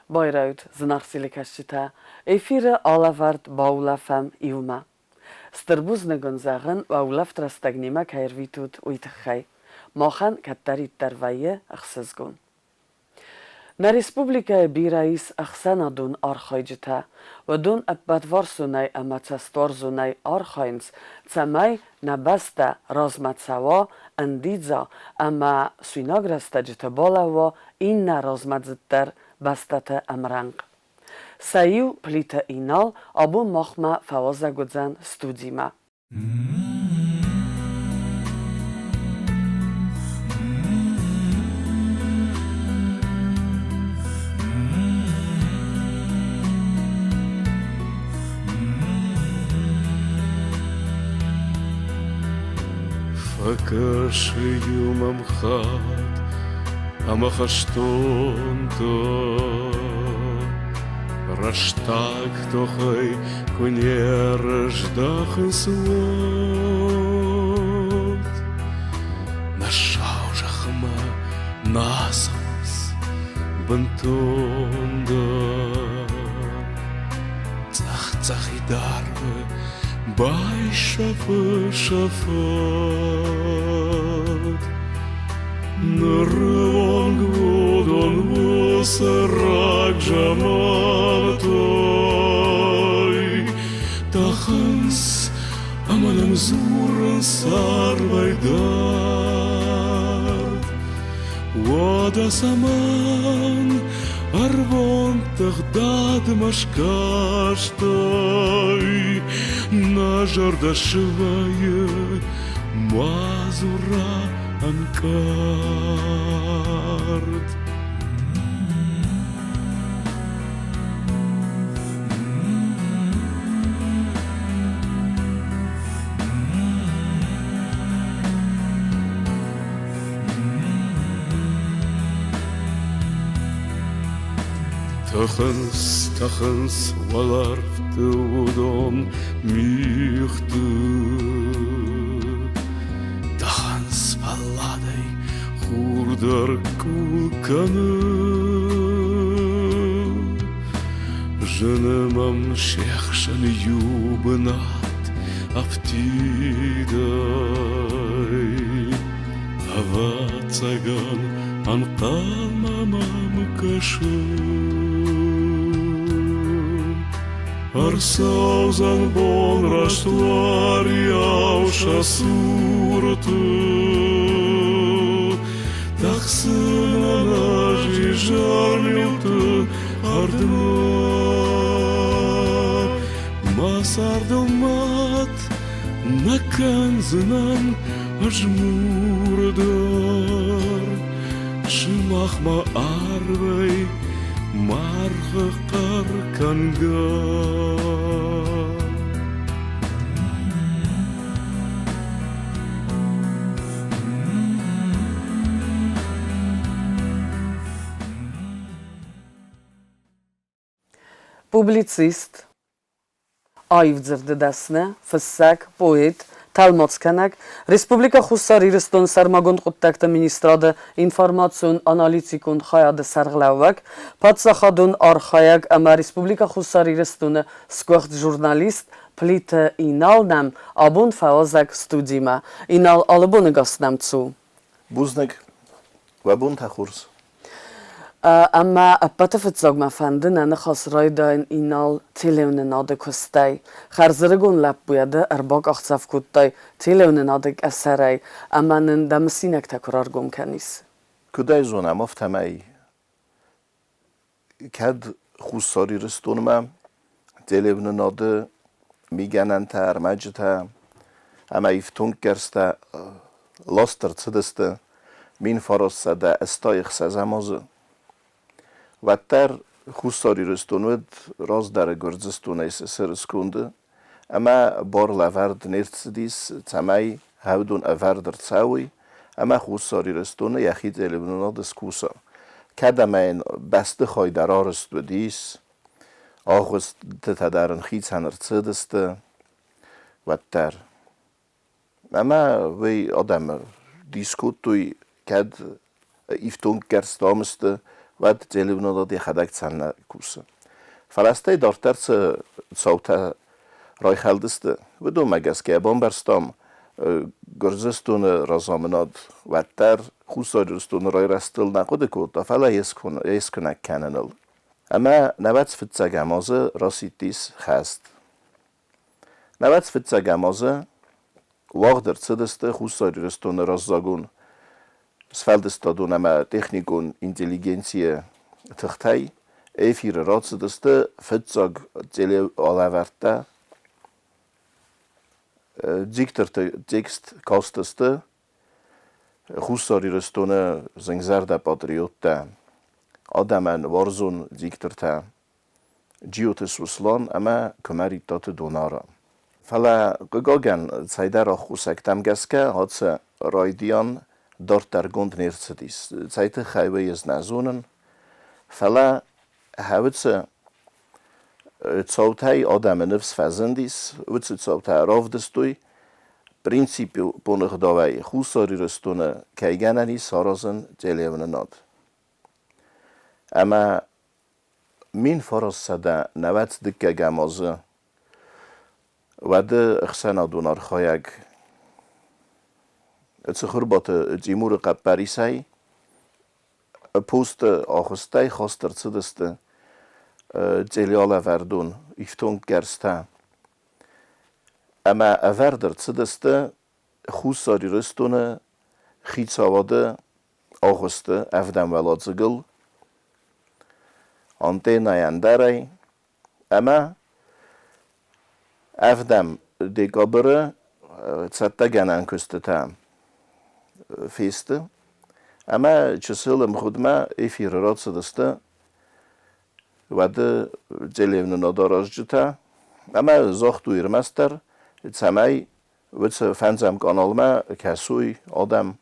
Байрайут, зынаргъ телекӕсджытӕ! Эфиры алӕвӕрд баулӕфӕм иумӕ. Стыр бузныг уын зӕгъын, уӕ улӕфт рӕстӕг немӕ кӕй ӕрвитут, уый тыххӕй. Махӕн кӕддӕриддӕр вӕййы ӕхсызгон. Нӕ республикӕйы бирӕ ис ӕхсӕнадон архайджытӕ. Уыдон ӕппӕтварсонӕй ӕмӕ цӕстуарзонӕй архайынц, цӕмӕй нӕ бӕстӕ размӕ цӕуа, ӕндидза ӕмӕ суинаг рӕстӕджыты балӕууа иннӕ размӕдзыддӕр бӕстӕты ӕмрӕнхъ. Сӕ иу Плиты Инал абон махмӕ фӕуазӕг уыдзӕн студимӕ. Фӕкӕсы-иу мӕм хатт ӕмӕ хӕстонтӕ Рӕстаг тохӕй куы не рыздӕхынц, уӕд Нӕ сау зӕхмӕ нӕ ацӕуынц бынтондӕр. Цъӕх-цъӕхид арвы байсӕфы сӕ фӕд. Ныры онг уыдон уыцы рагзамантай тӕхынц ӕмӕ нӕм дзурынц арвӕй дард. Уӕдӕ цӕмӕн ӕрвон тыгъдадмӕ скастӕй нӕ зӕрдӕ свӕййы мадзура ӕнкъард. Тӕхынц, тӕхынц уӕлӕрвты уыдон мигъты. Тӕхынц фӕлладӕй хур дӕр къул кӕны. Зыны мӕм се хсӕн иу бынат афтидӕй. Ӕвӕццӕгӕн, ӕнхъӕлмӕ мӕм кӕсы. Ӕрцӕудзӕн бон раст уариау сӕ цурты. Тӕхдзынӕн ӕз изӕрмилты хӕрдмӕ. Мӕ цардыл мӕт нӕ кӕндзынӕн ӕз мур дӕр. Сымахмӕ арвӕй маргъы хъӕр кӕнгӕ. Публицист, аив дзырды дӕсны, фыссӕг, поэт, тӕлмацгӕнӕг, Республикӕ Хуссар Ирыстоны сӕрмагонд хъуыддӕгты министрады информацион-аналитикон хайады сӕргълӕууӕг, паддзахадон архайӕг ӕмӕ Республикӕ Хуссар Ирыстоны сгуыхт журналист Плиты Инал нӕм абон фӕуазӕг студимӕ. Инал, алы боны гас нӕм цу. Бузныг. Уӕ бонтӕ хорз. Ӕмӕ ӕппӕты фыццаг мӕ фӕнды нӕ ныхас райдайын Инал телеуынынады куыстӕй. Хӕрзӕрыгон лӕппуйӕ ды ӕрбакъахдзӕф кодтай телеуынынады къӕсӕрӕй ӕмӕ нын дӕ мысинӕгтӕ куы раргом кӕнис. Куыд ӕй зонӕм, афтӕмӕй кӕд Хуссар Ирыстонмӕ телеуынынады мигӕнӕнтӕ, ӕрмӕджытӕ ӕмӕ ифтонггӕрзтӕ ласт ӕрцыдысты 1986 азы, уӕддӕр Хуссар Ирыстон уыд раздӕры Гуырдзыстонӕй СССР-ы сконды ӕмӕ бар лӕвӕрд не рцыдис, цӕмӕй хӕвдон ӕвӕрд ӕрцӕуой ӕмӕ Хуссар Ирыстоны йӕхи телеуынынады скуса. Кӕд ӕмӕ йын бӕстыхай дӕр арӕзт уыдис, агъуыстытӕ дӕр ын хицӕн ӕрцыдысты, уӕддӕр. Ӕмӕ уый адӕмы дис кодтой, кӕд ифтонггӕрзтӕ ам сты, Уӕд телеуынынад йӕхӕдӕг цӕмӕн кусы. Фӕлӕ стӕй дарддӕр цы цаутӕ райхӕлдысты, уыдонмӕ гӕсгӕ бамбӕрстам, Гуырдзыстоны разамынад уӕддӕр Хуссар Ирыстоны райрӕзтыл нӕ хъуыды кодта, фӕлӕ йе скуынӕг кӕныныл. Ӕмӕ нӕуӕдз фыццӕгӕм азы расидтис хӕст. Нӕуӕдз фыццӕгӕм азы уагъд ӕрцыдысты Хуссар Ирыстоны раззагон сфӕлдыстадон ӕмӕ техникон интеллигенцийы тыхтӕй эфиры рацыдысты фыццаг телеалӕвӕрдтӕ. Дикторты текст кастысты Хуссар Ирыстоны зынгзӕрдӕ патриоттӕ, адӕмӕн уарзон диктортӕ Джиоты Суслан ӕмӕ Куымӕридтаты Донара. Фӕлӕ, хъыгагӕн, цӕйдӕр аххосӕгтӕм гӕсгӕ ацы райдиан дарддӕргонд не рцыдис. Цӕй тыххӕй, уый ӕз нӕ зонын. Фӕлӕ хӕуыцы цаутӕй адӕмы ныфс фӕзындис, уыцы цаутӕ равдыстой, принципон ӕгъдауӕй Хуссар Ирыстоны кӕй гӕнӕн ис саразын телеуынынад. Ӕмӕ 1992 азы уӕды ӕхсӕнадон архайӕг Цыхуырбаты Тимуры хъӕппӕрисӕй посты агъуыстӕй хаст ӕрцыдысты телеалӕвӕрдон ифтонггӕрзтӕ ӕмӕ ӕвӕрд ӕрцыдысты Хуссар Ирыстоны хицауады агъуысты ӕвдӕм уӕладзыгыл антеннӕйӕ ӕндӕрӕй ӕмӕ ӕвдӕм декабры цӕттӕгӕнӕн куыстытӕ фесты ӕмӕ чысыл ӕмгъуыдмӕ эфиры рацыдысты уӕды телеуынынад аразджытӕ ӕмӕ загътой ӕрмӕстдӕр, цӕмӕй уыцы фӕндзӕм къаналмӕ кӕсой адӕм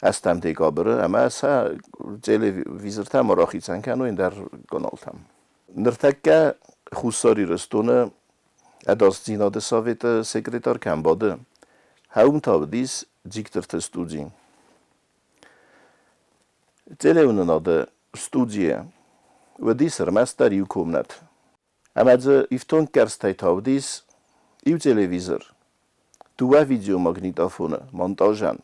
ӕстӕм декабры ӕмӕ сӕ телевизортӕ ма рахицӕн кӕной ӕндӕр каналтӕм. Ныртӕккӕ Хуссар Ирыстоны Ӕдасдзинады советы секретарь кӕм бады, уым та уыдис дикторты студи. Телеуынынады студийы уыдис ӕрмӕстдӕр иу комнат. Ӕмӕ дзы ифтонггӕрзтӕй та уыдис иу телевизор, дыууӕ видеомагнитофоны монтажӕн.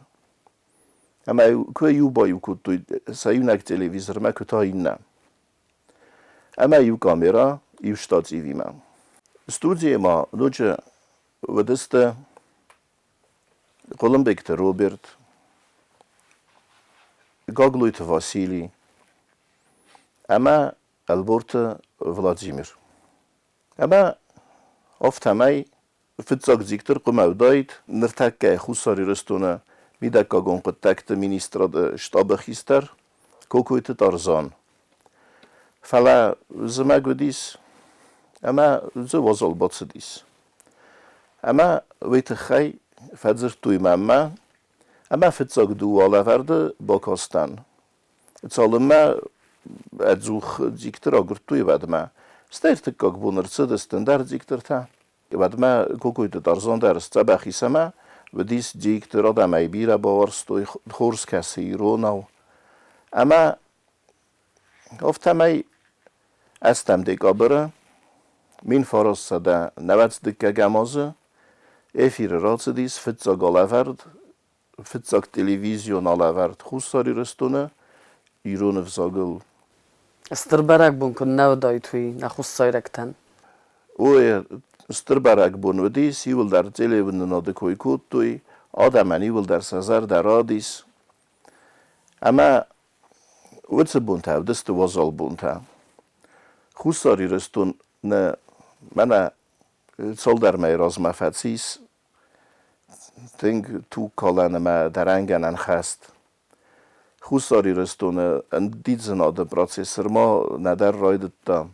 Ӕмӕ куы иу баиу кодтой сӕ иунӕг телевизормӕ, куы та иннӕ. Ӕмӕ иу камерӕ иу штативимӕ. Студийы ма ноджы уыдысты Хъуылымбегты Роберт, Гаглойты Васили ӕмӕ Ӕлборты Владимир. Ӕмӕ афтӕмӕй фыццаг диктор хъуамӕ уыдаид ныртӕккӕйы Хуссар Ирыстоны мидӕггагон хъуыддӕгты министрады штабы хистӕр Кокойты Тарзан. Фӕлӕ зымӕг уыдис ӕмӕ дзы уазал бацыдис. Ӕмӕ уый тыххӕй фӕдзырдтой мӕнмӕ ӕмӕ фыццаг дыууӕ лӕвӕрды бакастӕн. Цалынмӕ ӕдзух диктор агуырдтой, уӕдмӕ. Стӕй ӕртыккаг бон ӕрцыдысты ӕндӕр диктортӕ. Уӕдмӕ Кокойты Тарзан дӕр сдзӕбӕх ис ӕмӕ уыдис диктор, адӕмӕй бирӕ бауарзтой, хорз кӕсы иронау. Ӕмӕ афтӕмӕй ӕстӕм декабры 1992 азы эфиры рацыдис фыццаг алӕвӕрд фыццаг телевизион алӕвӕрд Хуссар Ирыстоны ирон ӕвзагыл. Стыр бӕрӕгбон куыннӕ уыдаид уый нӕ хуссайрӕгтӕн? Ой, стыр бӕрӕгбон уыдис, иуылдӕр телеуынынады кой кодтой, адӕмӕн иуылдӕр сӕ зӕрдӕ радис. Ӕмӕ уыцы бонтӕ уыдысты уазал бонтӕ. Хуссар Ирыстоны мӕнӕ цалдӕр мӕйы размӕ фӕцис тынг тугкалӕн ӕмӕ дӕрӕнгӕнӕн хӕст. Хуссар Ирыстоны ӕндидзынады процесс нырма нӕдӕр райдыдта.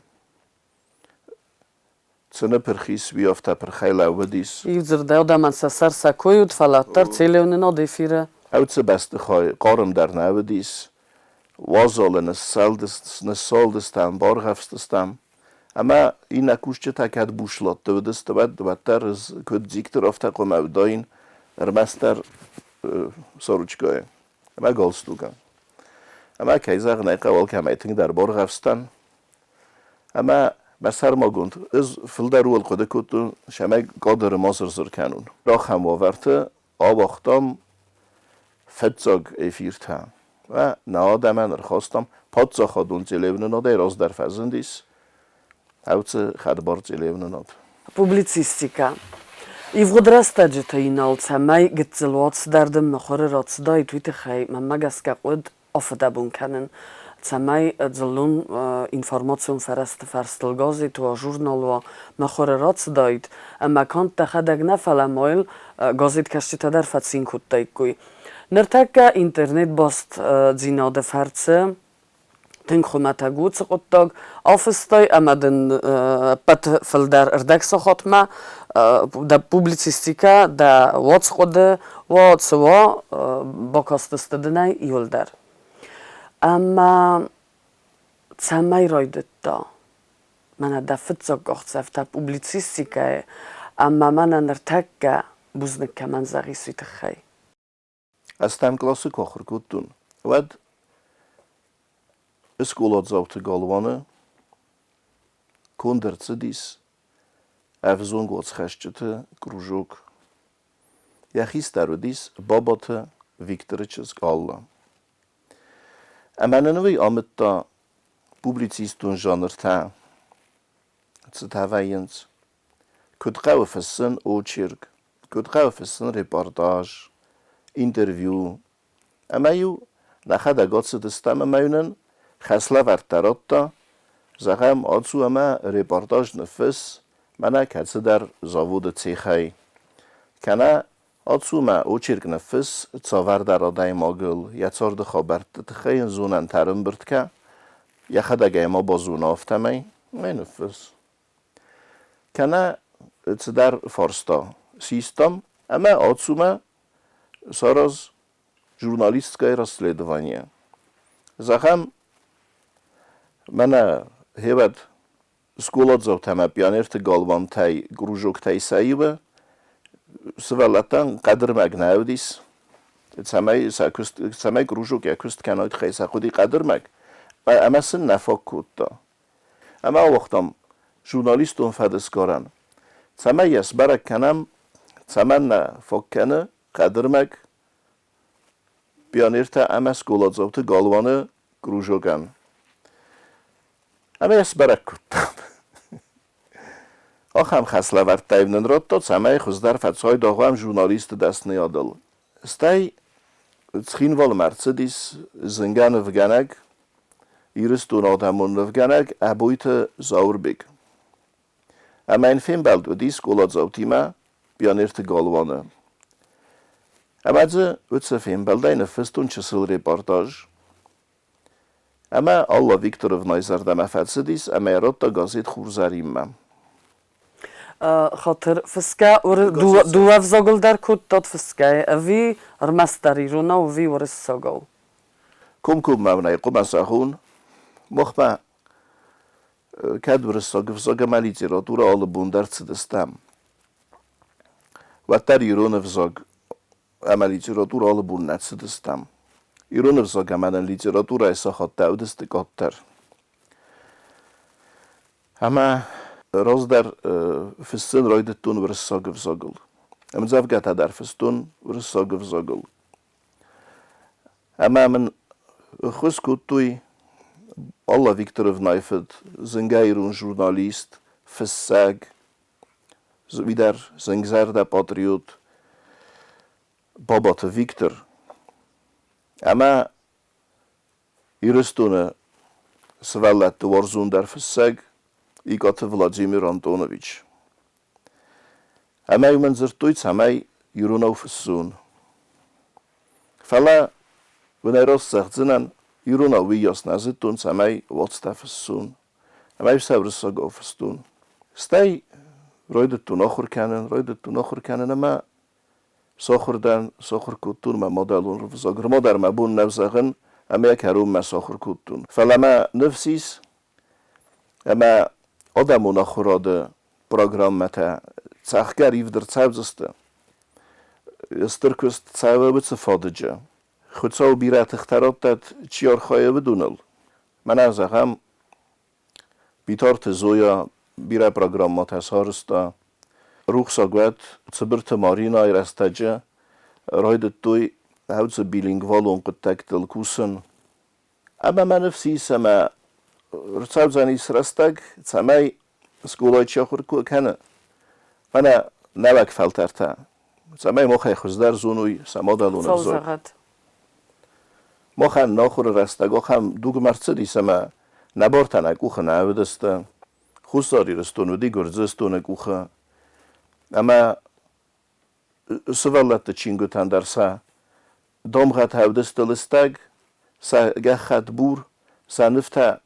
Цы ныпырх ис, уый афтӕ пырхӕй лӕууыдис. Иу дзырдӕй адӕмӕн сӕ сӕр сӕ кой уыд, фӕлӕ уӕддӕр телеуынынад эфиры. Ӕвцы бӕстыхай хъарм дӕр нӕ уыдис. Уазалы ныссалдыстӕм, баргъӕфстыстӕм. Ӕмӕ иннӕ кусджытӕ кӕд бушлатты уыдысты, уӕд уӕддӕр ӕз куыд диктор, афтӕ хъуамӕ уыдаин ӕрмӕстдӕр сорочкӕйы ӕмӕ галстукӕ. Ӕмӕ, кӕй зӕгъын ӕй хъӕуы, алкӕмӕй тынгдӕр баргъӕвстӕн. Ӕмӕ мӕ сӕрмагонд ӕз фылдӕр ууыл хъуыды кодтон, цӕмӕй кадры ма зыр-зыр кӕнон. Ахӕм уавӕрты ауагътам фыццаг эфиртӕ. Нӕ адӕмӕн ӕрхастам паддзахадон телеуынынадӕй раздӕр фӕзындис ӕвцы хӕдбар телеуынынад. Публицистикӕ. Ивгъуыд рӕстӕджыты Инал цӕмӕй гыццыл уацдарды мыхуыры рацыдаид, уый тыххӕй, мӕнмӕ гӕсгӕ, хъуыд афыдӕбон кӕнын, цӕмӕй дзыллон информацион фӕрӕзты фӕрстыл газет уа, журнал уа, мыхуыры рацыдаид, ӕмӕ канд дӕхӕдӕг нӕ, фӕлӕ ма йыл газеткӕсджытӕ дӕр фӕцин кодтаиккой. Ныртӕккӕ интернет-бастдзинады фӕрцы тынг хуымӕтӕг у цы хъуыддаг афыстай ӕмӕ дын ӕппӕт фылдӕр ӕрдӕг сахатмӕ дӕ публицистикӕ, дӕ уацхъуыды уа, цы уа, бакастысты дын ӕй иуылдӕр. Ӕмӕ цӕмӕй райдыдта мӕнӕ дӕ фыццаг къахдзӕфтӕ публицистикӕйы ӕмӕ мӕнӕ ныртӕккӕ бузныг кӕмӕн зӕгъис, уый тыххӕй? Ӕстӕм къласы куы ахуыр кодтон, уӕд скъоладзауты галуаны конд ӕрцыдис ӕвзонг уацхӕсджыты кружок. Йӕ хистӕр уыдис Бабаты Викторы чызг Алла. Ӕмӕ нын уый амыдта публицистон жанртӕ, цытӕ вӕййынц, куыд хъӕуы фыссын очерк, куыд хъӕуы фыссын репортаж, интервью. Ӕмӕ-иу нӕхӕдӕг ацыдыстӕм ӕмӕ-иу нын хӕслӕвӕрдтӕ радта, зӕгъӕм, ацу ӕмӕ репортаж ныффысс мӕнӕ кӕцыдӕр заводы цехӕй, кӕнӕ ацу мӕ очерк ныффысс цавӕрдӕр адӕймагыл, йӕ царды хабӕртты тыххӕй йын зонӕнтӕ ӕрӕмбырд кӕ, йӕхӕдӕг ӕй ма базона, афтӕмӕй ӕй ныффысс. Кӕнӕ цыдӕр фарста систам ӕмӕ ацумӕ сараз журналистское расследование. Зӕгъӕм, мӕнӕ хевӕд скъоладзаутӕ ӕмӕ пионерты галуантӕй кружоктӕй сӕ иуы сывӕллӕттӕн хъӕдырмӕг нӕ уыдис, цӕмӕй сӕ куыст, цӕмӕй кружок йӕ куыст кӕной, тыххӕй сӕ хъуыди хъӕдырмӕг, ӕмӕ сын нӕ фаг кодта. Ӕмӕ ауагътам журналистон фӕдысгарӕн, цӕмӕй йӕ сбӕрӕг кӕнӕм, цӕмӕн нӕ фаг кӕны хъӕдырмӕг пионертӕ ӕмӕ скъоладзауты галуаны кружокӕн. Ӕмӕ йӕ сбӕрӕг кодтам. Ахӕм хӕслӕвӕрдтӕ нын радта, цӕмӕй хуыздӕр фӕцайдагъ уӕм журналисты дӕсныйадыл. Стӕй Цхинвалмӕ ӕрцыдис зынгӕ нывгӕнӕг, Ирыстоны адӕмон нывгӕнӕг Ӕбойты Зауырбег. Ӕмӕ йын фембӕлд уыди скъоладзаутимӕ Пионерты галуаны. Ӕмӕ дзы уыцы фембӕлдӕй ныффыстон чысыл репортаж. Ӕмӕ Алла Викторовнайы зӕрдӕмӕ фӕцыдис ӕмӕ йӕ радта газет Хурзӕринмӕ. Хатыр, фысгӕ дыууӕ ӕвзагыл дӕр кодтат фысгӕ ӕви ӕрмӕстдӕр иронау ӕви уырыссагау? Комкоммӕ мын ӕй хъуамӕ зӕгъон, махмӕ кӕд уырыссаг ӕвзаг ӕмӕ литературӕ алы бон дӕр цыдыстӕм, уӕддӕр ирон ӕвзаг ӕмӕ литературӕ алы бон нӕ цыдыстӕм. Ирон ӕвзаг ӕмӕ нын литературӕйы сахаттӕ уыдысты къаддӕр. Ӕмӕ раздӕр фыссын райдыдтон уырыссаг ӕвзагыл. Ӕмдзӕвгӕтӕ дӕр фыстон уырыссаг ӕвзагыл. Ӕмӕ мын ӕххуыс кодтой Алла Викторовнайы фыд, зынгӕ ирон журналист, фыссӕг, уый дӕр зынгзӕрдӕ патриот Бабаты Виктор. Ӕмӕ Ирыстоны сывӕллӕтты уарзондӕр фыссӕг Икъаты Владимир Антонович. Ӕмӕ-иу мын дзырдтой, цӕмӕй иронау фыссон. Фӕлӕ уынӕй раст зӕгъдзынӕн, иронау уыйас нӕ зыдтон, цӕмӕй уацтӕ фыссон. Ӕмӕ-иу сӕ уырыссагау фыстон. Стӕй райдыдтон ахуыр кӕнын, райдыдтон ахуыр кӕнын ӕмӕ сахуыр дӕн, сахуыр кодтон мӕ мадӕлон ӕвзаг. Нырма дӕр мӕ бон нӕу зӕгъын, ӕмӕ йӕ кӕронмӕ сахуыр кодтон. Фӕлӕ мӕ ныфс ис, ӕмӕ адӕмон ахуырады программӕтӕ цӕхгӕр ивд ӕрцӕудзысты. Стыр куыст цӕуы уыцы фадыджы. Хуыцау бирӕ тыхтӕ радтӕд, чи архайы уыдоныл. Мӕнӕ, зӕгъӕм, Битарты Зоя бирӕ программӕтӕ сарӕзта. Рухсаг уӕд Цыбырты Маринӕйы рӕстӕджы райдыдтой ӕвдзы билингвалон хъуыддӕгтыл кусын. Ӕмӕ мӕ ныфс ис, ӕмӕ рцӕудзӕнис рӕстӕг, цӕмӕй скъолайы чи ахуыр кӕны, мӕнӕ нӕуӕг фӕлтӕртӕ, цӕмӕй махӕй хуыздӕр зоной сӕ мадӕлон ӕвзаг. Зӕгъӕд. Махӕн нӕ ахуыры рӕстӕг ахӕм дугмӕ ӕрцыдис, ӕмӕ нӕ бартӕ нӕ къухы нӕ уыдысты. Хуссар Ирыстон уыди Гуырдзыстоны къухы. Ӕмӕ сывӕллӕтты чингуытӕн дӕр сӕ дамгъӕтӕ уыдысты лыстӕг, сӕ гӕххӕтт бур, сӕ нывтӕ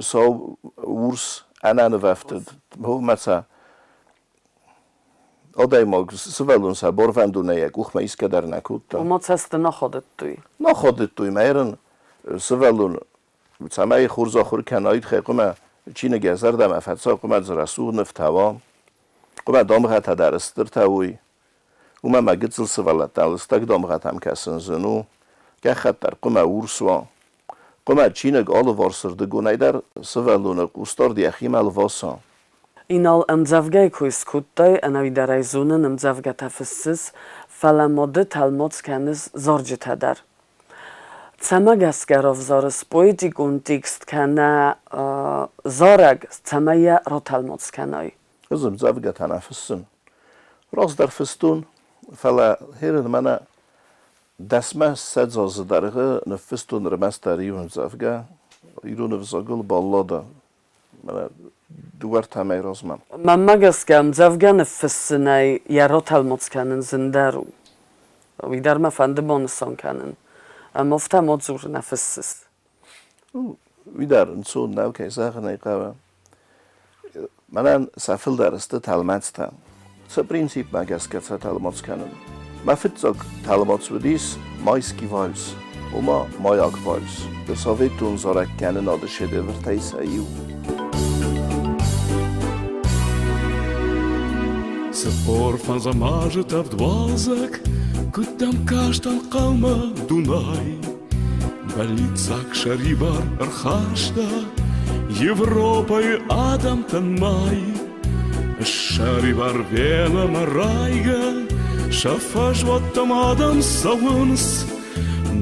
сау урс ӕнӕнывӕфтыд. Мӕ сӕ адӕймаг сывӕллон сӕ барвӕндонӕй йӕ къухмӕ исгӕ дӕр нӕ кодта. Уымӕ цӕсты нӕ ходыдтой. Нӕ ходыдтой, мӕ ерын сывӕллон цӕмӕй хорз ахуыр кӕнаид, хъуамӕ чиныг йӕ зӕрдӕмӕ фӕцӕуа, хъуамӕ дзы рӕсугъд нывтӕ уа, хъуамӕ дамгъӕтӕ дӕр стыртӕ уой. Уымӕ ма гыццыл сывӕллӕттӕн лыстӕг дамгъӕтӕм кӕсын зын у, гӕххӕтт дӕр хъуамӕ урс уа. Хъуамӕ чиныг алыварсырдыгонӕй дӕр сывӕллоны хъусдард йӕхимӕ лваса. Инал ӕмдзӕвгӕйы кой скодтай, ӕнӕуи дӕр ӕй зонын, ӕмдзӕвгӕтӕ фыссыс, фӕлӕ ма ды тӕлмац кӕныс зарджытӕ дӕр. Цӕмӕ гӕсгӕ равзарыс поэтикон текст кӕнӕ зарӕг, цӕмӕй йӕ ратӕлмац кӕнай? Ӕз ӕмдзӕвгӕтӕ нӕ фыссын. Раздӕр фыстон, фӕлӕ херын мӕнӕ дӕсмӕ ссӕдз азы дӕргъы ныффыстон ӕрмӕстдӕр иу ӕмдзӕвгӕ ирон ӕвзагыл балладӕ мӕнӕ дыууӕ-ӕртӕ мӕйы размӕ. Мӕнмӕ гӕсгӕ, ӕмдзӕвгӕ ныффыссынӕй йӕ ратӕлмац кӕнын зындӕр у. Уый дӕр мӕ фӕнды банысан кӕнын. Ӕмӕ афтӕ ма дзур, нӕ фыссыс. Уый дӕр ӕнцон нӕу, кӕй зӕгъын ӕй хъӕуы. Мӕнӕн сӕ фылдӕр сты тӕлмацтӕ. Цы принципмӕ гӕсгӕ сӕ тӕлмац кӕнын? Мӕ фыццаг тӕлмац уыдис Майский вальс, ома Маяк вальс, советон зарӕгкӕнынады шедевртӕй сӕ иу. 45 азы тӕвд уалдзӕг, куыд дӕм каст ӕнхъӕлмӕ Дунай. Бӕллиццаг сӕрибар ӕрхаста Европӕйы адӕмтӕн май. Ссӕрибар Венӕмӕ райгӕ, сӕ фӕзуӕттӕм адӕм цӕуынц.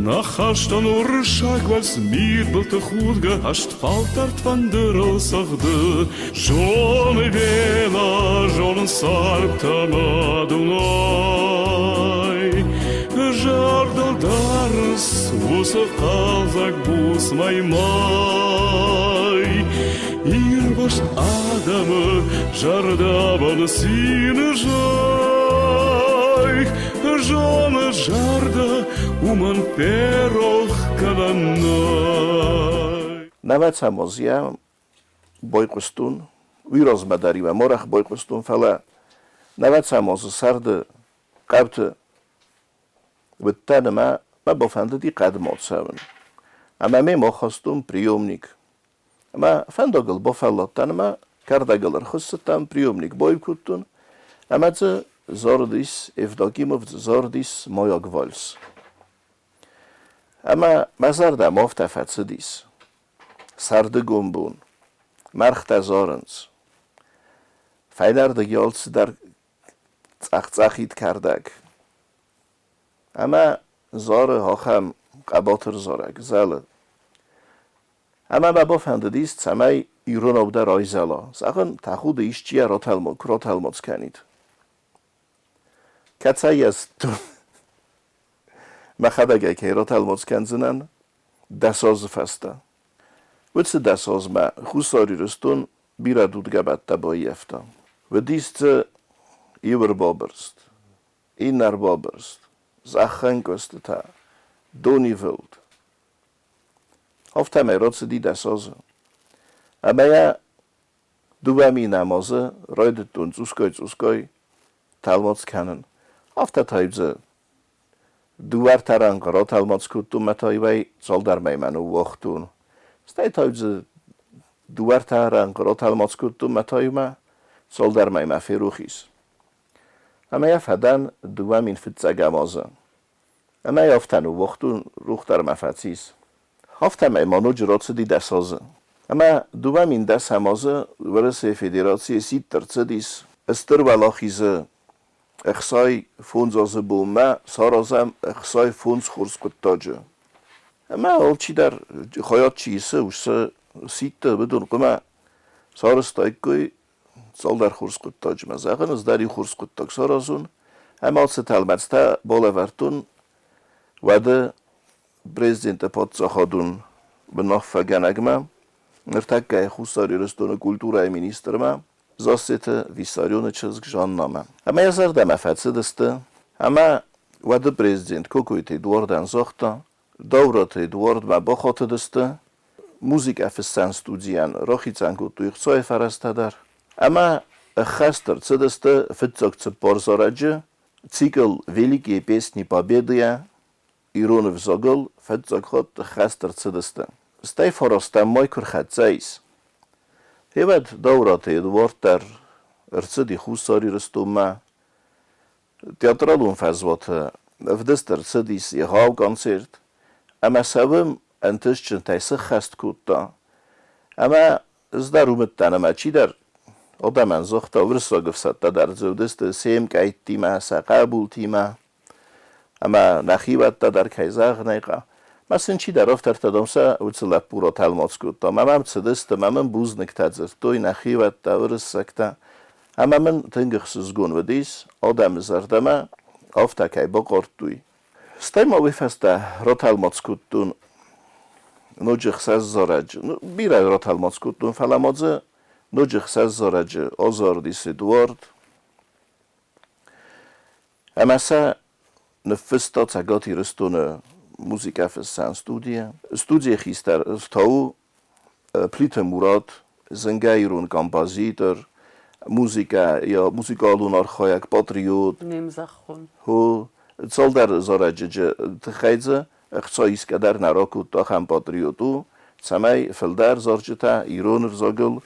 Нӕ хӕстон уырыссаг вальс мидбылты худгӕ ӕстфӕлтӕрд фӕндырыл цӕгъды. Зоны Вена, зонын цардтӕ мӕ Дунай. Зӕрдыл дарыс уыцы хъӕлдзӕг буц мӕй-мӕй. Ирвӕзт адӕмы зӕрдӕбын цины зӕй. Зоны зӕрдӕ уымӕн ферох кӕнӕн нӕй. Нӕвӕцӕм озйа байхъуыстон, уый размӕ дӕр-иу ӕм арӕх байхъуыстон, фӕлӕ нӕвӕцӕм азы сӕрды хъӕуты уыдтӕн ӕмӕ мӕ бафӕндыди хъӕдмӕ ацӕуын. Ӕмӕ мемӕ ахастон приемник. Ӕмӕ фӕндагыл бафӕлладтӕн ӕмӕ кӕрдӕгыл ӕрхуыссыдтӕн, приемник баиу кодтон ӕмӕ дзы зарыдис Евдокимов, дзы зарыдис Маяк вальс. Ӕмӕ мӕ зӕрдӕмӕ афтӕ фӕцыдис. Сӕрдыгон бон. Мӕргътӕ зарынц. Фӕйнӕрдыги алцыдӕр цъӕх-цъӕхид кӕрдӕг. Ӕмӕ зары ахӕм хъӕбатыр зарӕг, зӕлы. Ӕмӕ мӕ бафӕндыдис, цӕмӕй иронау дӕр айзӕла. Зӕгъын, тӕхуды исчи йӕ куы ратӕлмац кӕнид. Кӕцӕй йӕ зыдтон, мӕхӕдӕг ӕй кӕй ратӕлмац кӕндзынӕн 10 азы фӕстӕ. Уыцы 10 азмӕ Хуссар Ирыстон бирӕ дудгӕбӕттӕ баййӕфта. Уыдис дзы иу ӕрбабырст, иннӕ ӕрбабырст, зӕххӕнкъуыстытӕ, донивылд. Афтӕмӕй рацыди 10 азы. Ӕмӕ йӕ 2000 азы райдыдтон цъусгай-цъусгай тӕлмац кӕнын. Афтӕ та-иу дзы дыууӕ-ӕртӕ рӕнхъы ратӕлмац кодтон мӕ та-иу ӕй цалдӕр мӕймӕ ныууагътон. Стӕй та-иу дзы дыууӕ-ӕртӕ рӕнхъы ратӕлмац кодтон мӕ та-иу мӕ цалдӕр мӕймӕ ферох ис. Ӕмӕ йӕ фӕдӕн 2001 азы. Ӕмӕ йӕ афтӕ ныууагътон, рух дӕр мӕ фӕцис. Афтӕмӕй ма ноджы рацыди 10 азы. Ӕмӕ 2010 азы Уӕрӕсейы Федерацийы сидт ӕрцыдис Стыр Уӕлахизы 65 азы бонмӕ саразӕм 65 хорз хъуыддаджы. Ӕмӕ алчидӕр хайад чи исы, уыцы сидты уыдон хъуамӕ сарӕзтаиккой цалдӕр хорз хъуыддаджы. Мӕ зӕгъын, ӕз дӕр иу хорз хъуыддаг саразон. Ӕмӕ ацы тӕлмӕцтӕ балӕвӕрдтон уӕды президенты паддзахадон уынаффӕгӕнӕгмӕ, ныртӕккӕйы Хуссар Ирыстоны культурӕйы министрмӕ Зассеты Виссарионы чызг Жаннамӕ. Ӕмӕ йӕ зӕрдӕмӕ фӕцыдысты, ӕмӕ уӕды президент Кокойты Эдуардӕн загъта, Даураты Эдуардмӕ бахатыдысты, музыкӕ фыссӕн студийӕн рахицӕн кодтой ӕхцайы фӕрӕзтӕ дӕр. Ӕмӕ ӕххӕст ӕрцыдысты фыццаг цыппар зарӕджы цикл «Великие песни Победы»-йӕ ирон ӕвзагыл фыццаг хатт ӕххӕст ӕрцыдысты. Стӕй фарастӕм май куы рхӕццӕ ис. Гъевӕд Даураты Эдуард дӕр ӕрцыди Хуссар Ирыстонмӕ. Театралон фӕзуаты ӕвдыст ӕрцыдис егъау концерт, ӕмӕ сӕ уым ӕнтыстджынтӕй сыххӕст кодта. Ӕмӕ ӕз дӕр уым уыдтӕн ӕмӕ чидӕр адӕмӕн загъта, уырыссаг ӕфсӕдтӕ дӕр дзы уыдысты се мкъӕйттимӕ, сӕ хъӕбултимӕ. Ӕмӕ нӕхиуӕттӕ дӕр, кӕй зӕгъын ӕй хъӕуы, мӕ сын чидӕр автортӕ, дам, сӕ уыцы лӕппу ратӕлмац кодта. Мӕ мӕм цыдысты, мӕ мын бузныгтӕ дзырдтой нӕхиуӕттӕ, уырыссӕгтӕ. Ӕмӕ мын тынг ӕхсызгон уыдис, адӕмы зӕрдӕмӕ афтӕ кӕй бахъардтой. Стӕй ма уый фӕстӕ ратӕлмац кодтон ноджы ӕхсӕз зарӕджы. Ну, бирӕ ратӕлмац кодтон, фӕлӕ ма дзы ноджы ӕхсӕз зарӕджы азарыдис Эдуард. Ӕмӕ сӕ ныффыста Цӕгат Ирыстоны музыкӕфыссӕн студийӕ. Студийы хистӕр та у Плиты Мурат, зынгӕ ирон композитор, музыкӕ, йӕ музыкалон архайӕг, патриот. Не мзӕххон. Хо, цалдӕр зарӕджы тыххӕй дзы ӕхца исгӕ дӕр нӕ ракодта, ахӕм патриот у, цӕмӕй фылдӕр зарджытӕ ирон ӕвзагыл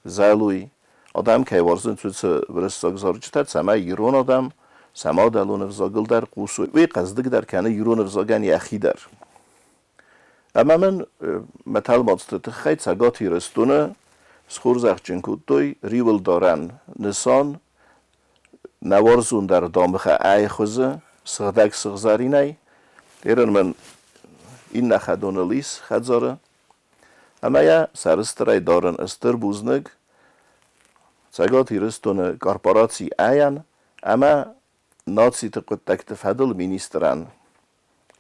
зӕлой. Адӕм кӕй уарзынц, уыцы уырыссаг зарджытӕ, цӕмӕй ирон адӕм сӕ мадӕлон ӕвзагыл дӕр хъусой. Уый хъӕздыгдӕр кӕны ирон ӕвзагӕн йӕхи дӕр. Ӕмӕ мын мӕ тӕлмацты тыххӕй Цӕгат Ирыстоны схорзӕхджын кодтой риуылдарӕн нысан нӕ уарзондӕр дамгъӕ Ӕ-йы хуызы сыгъдӕг сыгъзӕринӕй. Ирын мын иннӕ хӕдоныл ис хӕдзары. Ӕмӕ йӕ сӕрыстырӕй дарын стыр бузныг Цӕгат Ирыстоны корпораци Ӕ-йӕн ӕмӕ нациты хъуыддӕгты фӕдыл министрӕн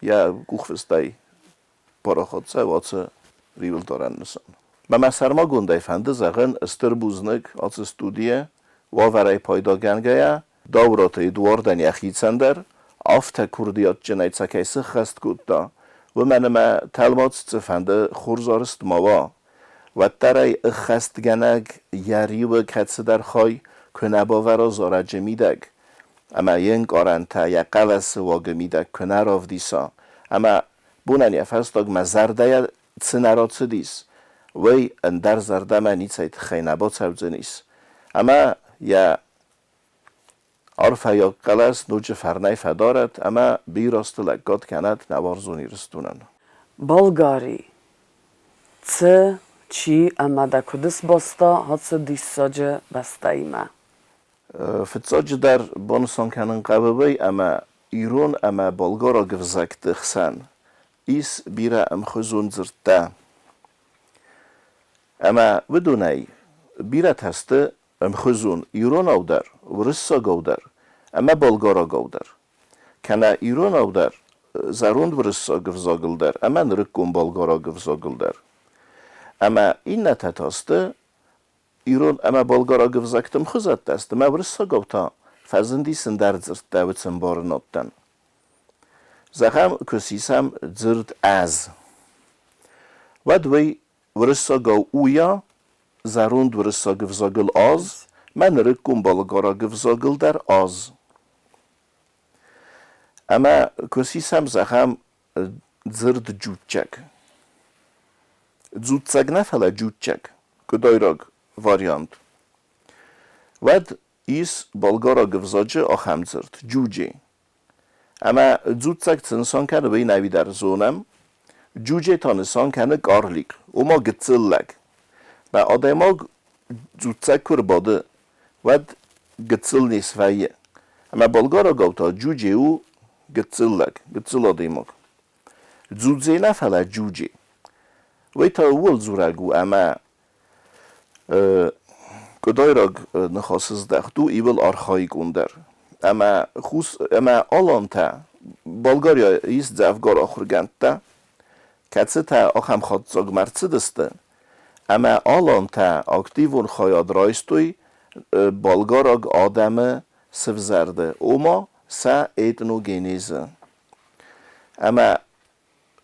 йӕ къухфыстӕй парахат цӕуы ацы риуылдарӕн нысан. Мӕ мӕ сӕрмагондӕй фӕнды зӕгъын стыр бузныг ацы студийӕ уавӕрӕй пайдагӕнгӕйӕ Даураты Эдуардӕн йӕхицӕн дӕр афтӕ курдиатджынӕй цӕ кӕй сыххӕст кодта, уымӕн ӕмӕ тӕлмац цыфӕнды хорз арызт ма уа, уӕддӕр ӕй ӕххӕстгӕнӕг йӕ риуы кӕцыдӕр хай куы нӕ бавӕра зарӕджы мидӕг, ӕмӕ йе нкъарӕнтӕ йӕ хъӕлӕсы уагы мидӕг куы нӕ равдиса, ӕмӕ бонӕн йӕ фӕстагмӕ зӕрдӕйӕ цы нӕ рацыдис, уый ӕндӕр зӕрдӕмӕ ницӕй тыххӕй нӕ бацӕудзӕнис, ӕмӕ йӕ арфӕйаг хъӕлӕс ноджы фӕрнӕй фӕдарӕд ӕмӕ бирӕ азты лӕггад кӕнӕд нӕ уарзон Ирыстонӕн. Болгари. Цы, чи ӕмӕ дӕ куыд сбаста ацы диссаджы бӕстӕимӕ? Фыццаджыдӕр банысан кӕнын хъӕуы уый, ӕмӕ ирон ӕмӕ болгараг ӕвзӕгты хсӕн ис бирӕ ӕмхуызон дзырдтӕ. Ӕмӕ уыдонӕй бирӕтӕ сты ӕмхуызон иронау дӕр, уырыссагау дӕр ӕмӕ болгарагау дӕр. Кӕнӕ иронау дӕр, зӕронд уырыссаг ӕвзагыл дӕр ӕмӕ нырыккон болгараг ӕвзагыл дӕр. Ӕмӕ иннӕтӕ та сты ирон ӕмӕ болгараг ӕвзӕгты ӕмхуызӕттӕ сты, ӕмӕ уырыссагау та фӕзынди цындӕр дзырдтӕ уыцы ӕмбарынадтӕн. Зӕгъӕм, куы сисӕм дзырд «ӕз», уӕд уый уырыссагау уйа, зӕронд уырыссаг ӕвзагыл аз, мӕ нырыккон болгараг ӕвзагыл дӕр аз. Ӕмӕ куы сисӕм, зӕгъӕм, дзырд джуччаг. Дзуццаг нӕ, фӕлӕ джуччаг, къуыдайраг вариант. Уӕд ис болгараг ӕвзаджы ахӕм дзырд джуджи. Ӕмӕ дзуццаг цы нысан кӕны, уый нӕ дӕр зонӕм. Джудже та нысан кӕны карлик, ома гыццыл лӕг. Мӕ адӕймаг дзуццаг куы рбады, уӕд гыццыл не свӕййы. Ӕмӕ болгарагау та джудже у гыццыл лӕг, гыццыл адӕймаг. Дзудзе нӕ, фӕлӕ джудже. Уый та ууыл дзурӕг у, ӕмӕ къуыдайраг ныхасы здӕхт у иуыл архаикондӕр. Ӕмӕ хус ӕмӕ алантӕ Болгарийӕ ис дзӕвгар ахуыргӕндтӕ, кӕцытӕ ахӕм хатдзӕгмӕ ӕрцыдысты, ӕмӕ алантӕ активон хайад райстой болгараг адӕмы сывзӕрды, ома сӕ этногенезы. Ӕмӕ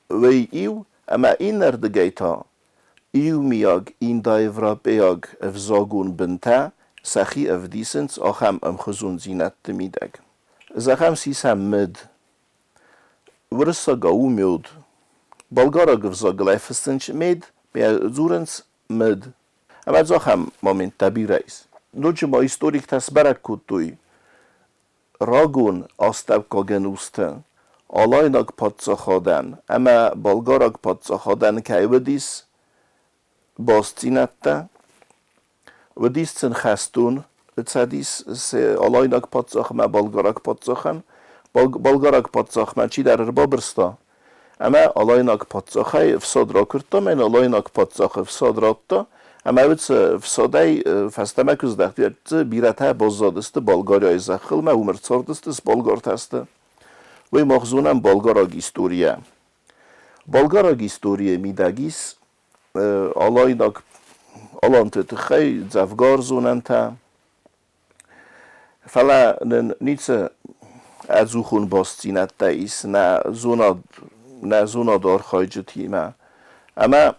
уый иу ӕмӕ иннӕрдыгӕй та иумиаг индоевропейаг ӕвзагон бынтӕ сӕхи ӕвдисынц ахӕм ӕмхуызондзинӕдты мидӕг. Зӕгъӕм, сисӕм мыд. Уырыссагау у мед. Болгараг ӕвзагыл ӕй фыссынц мед, дзурынц мыд. Ӕмӕ дзы ахӕм моменттӕ бирӕ ис. Ноджы ма историктӕ сбӕрӕг кодтой, рагон астӕуккаг ӕнусты Алайнаг паддзахадӕн ӕмӕ Болгараг паддзахадӕн кӕй уыдис бастдзинӕдтӕ, уыдис сын хӕстон цӕдис Алайнаг паддзах ӕмӕ Болгараг паддзахӕн. Болгараг паддзахмӕ чидӕр ӕрбабырста, ӕмӕ Алайнаг паддзахӕй ӕфсад ракуырдта, мӕн Алайнаг паддзах ӕфсад радта, ӕмӕ уыцы ӕфсадӕй фӕстӕмӕ куы здӕхт, уӕд бирӕтӕ баззадысты Болгарияйы зӕххыл мӕ уым ӕрцардысты, сболгартӕ сты. Уый мах зонӕм болгараг историйӕ. Болгараг историйы мидӕг ис алайнаг аланты тыххӕй дзӕвгар зонӕнтӕ. Фӕлӕ нын ницы ӕдзухон бастдзинӕдтӕ ис нӕ зонад, нӕ зонады архайджытимӕ. Ӕмӕ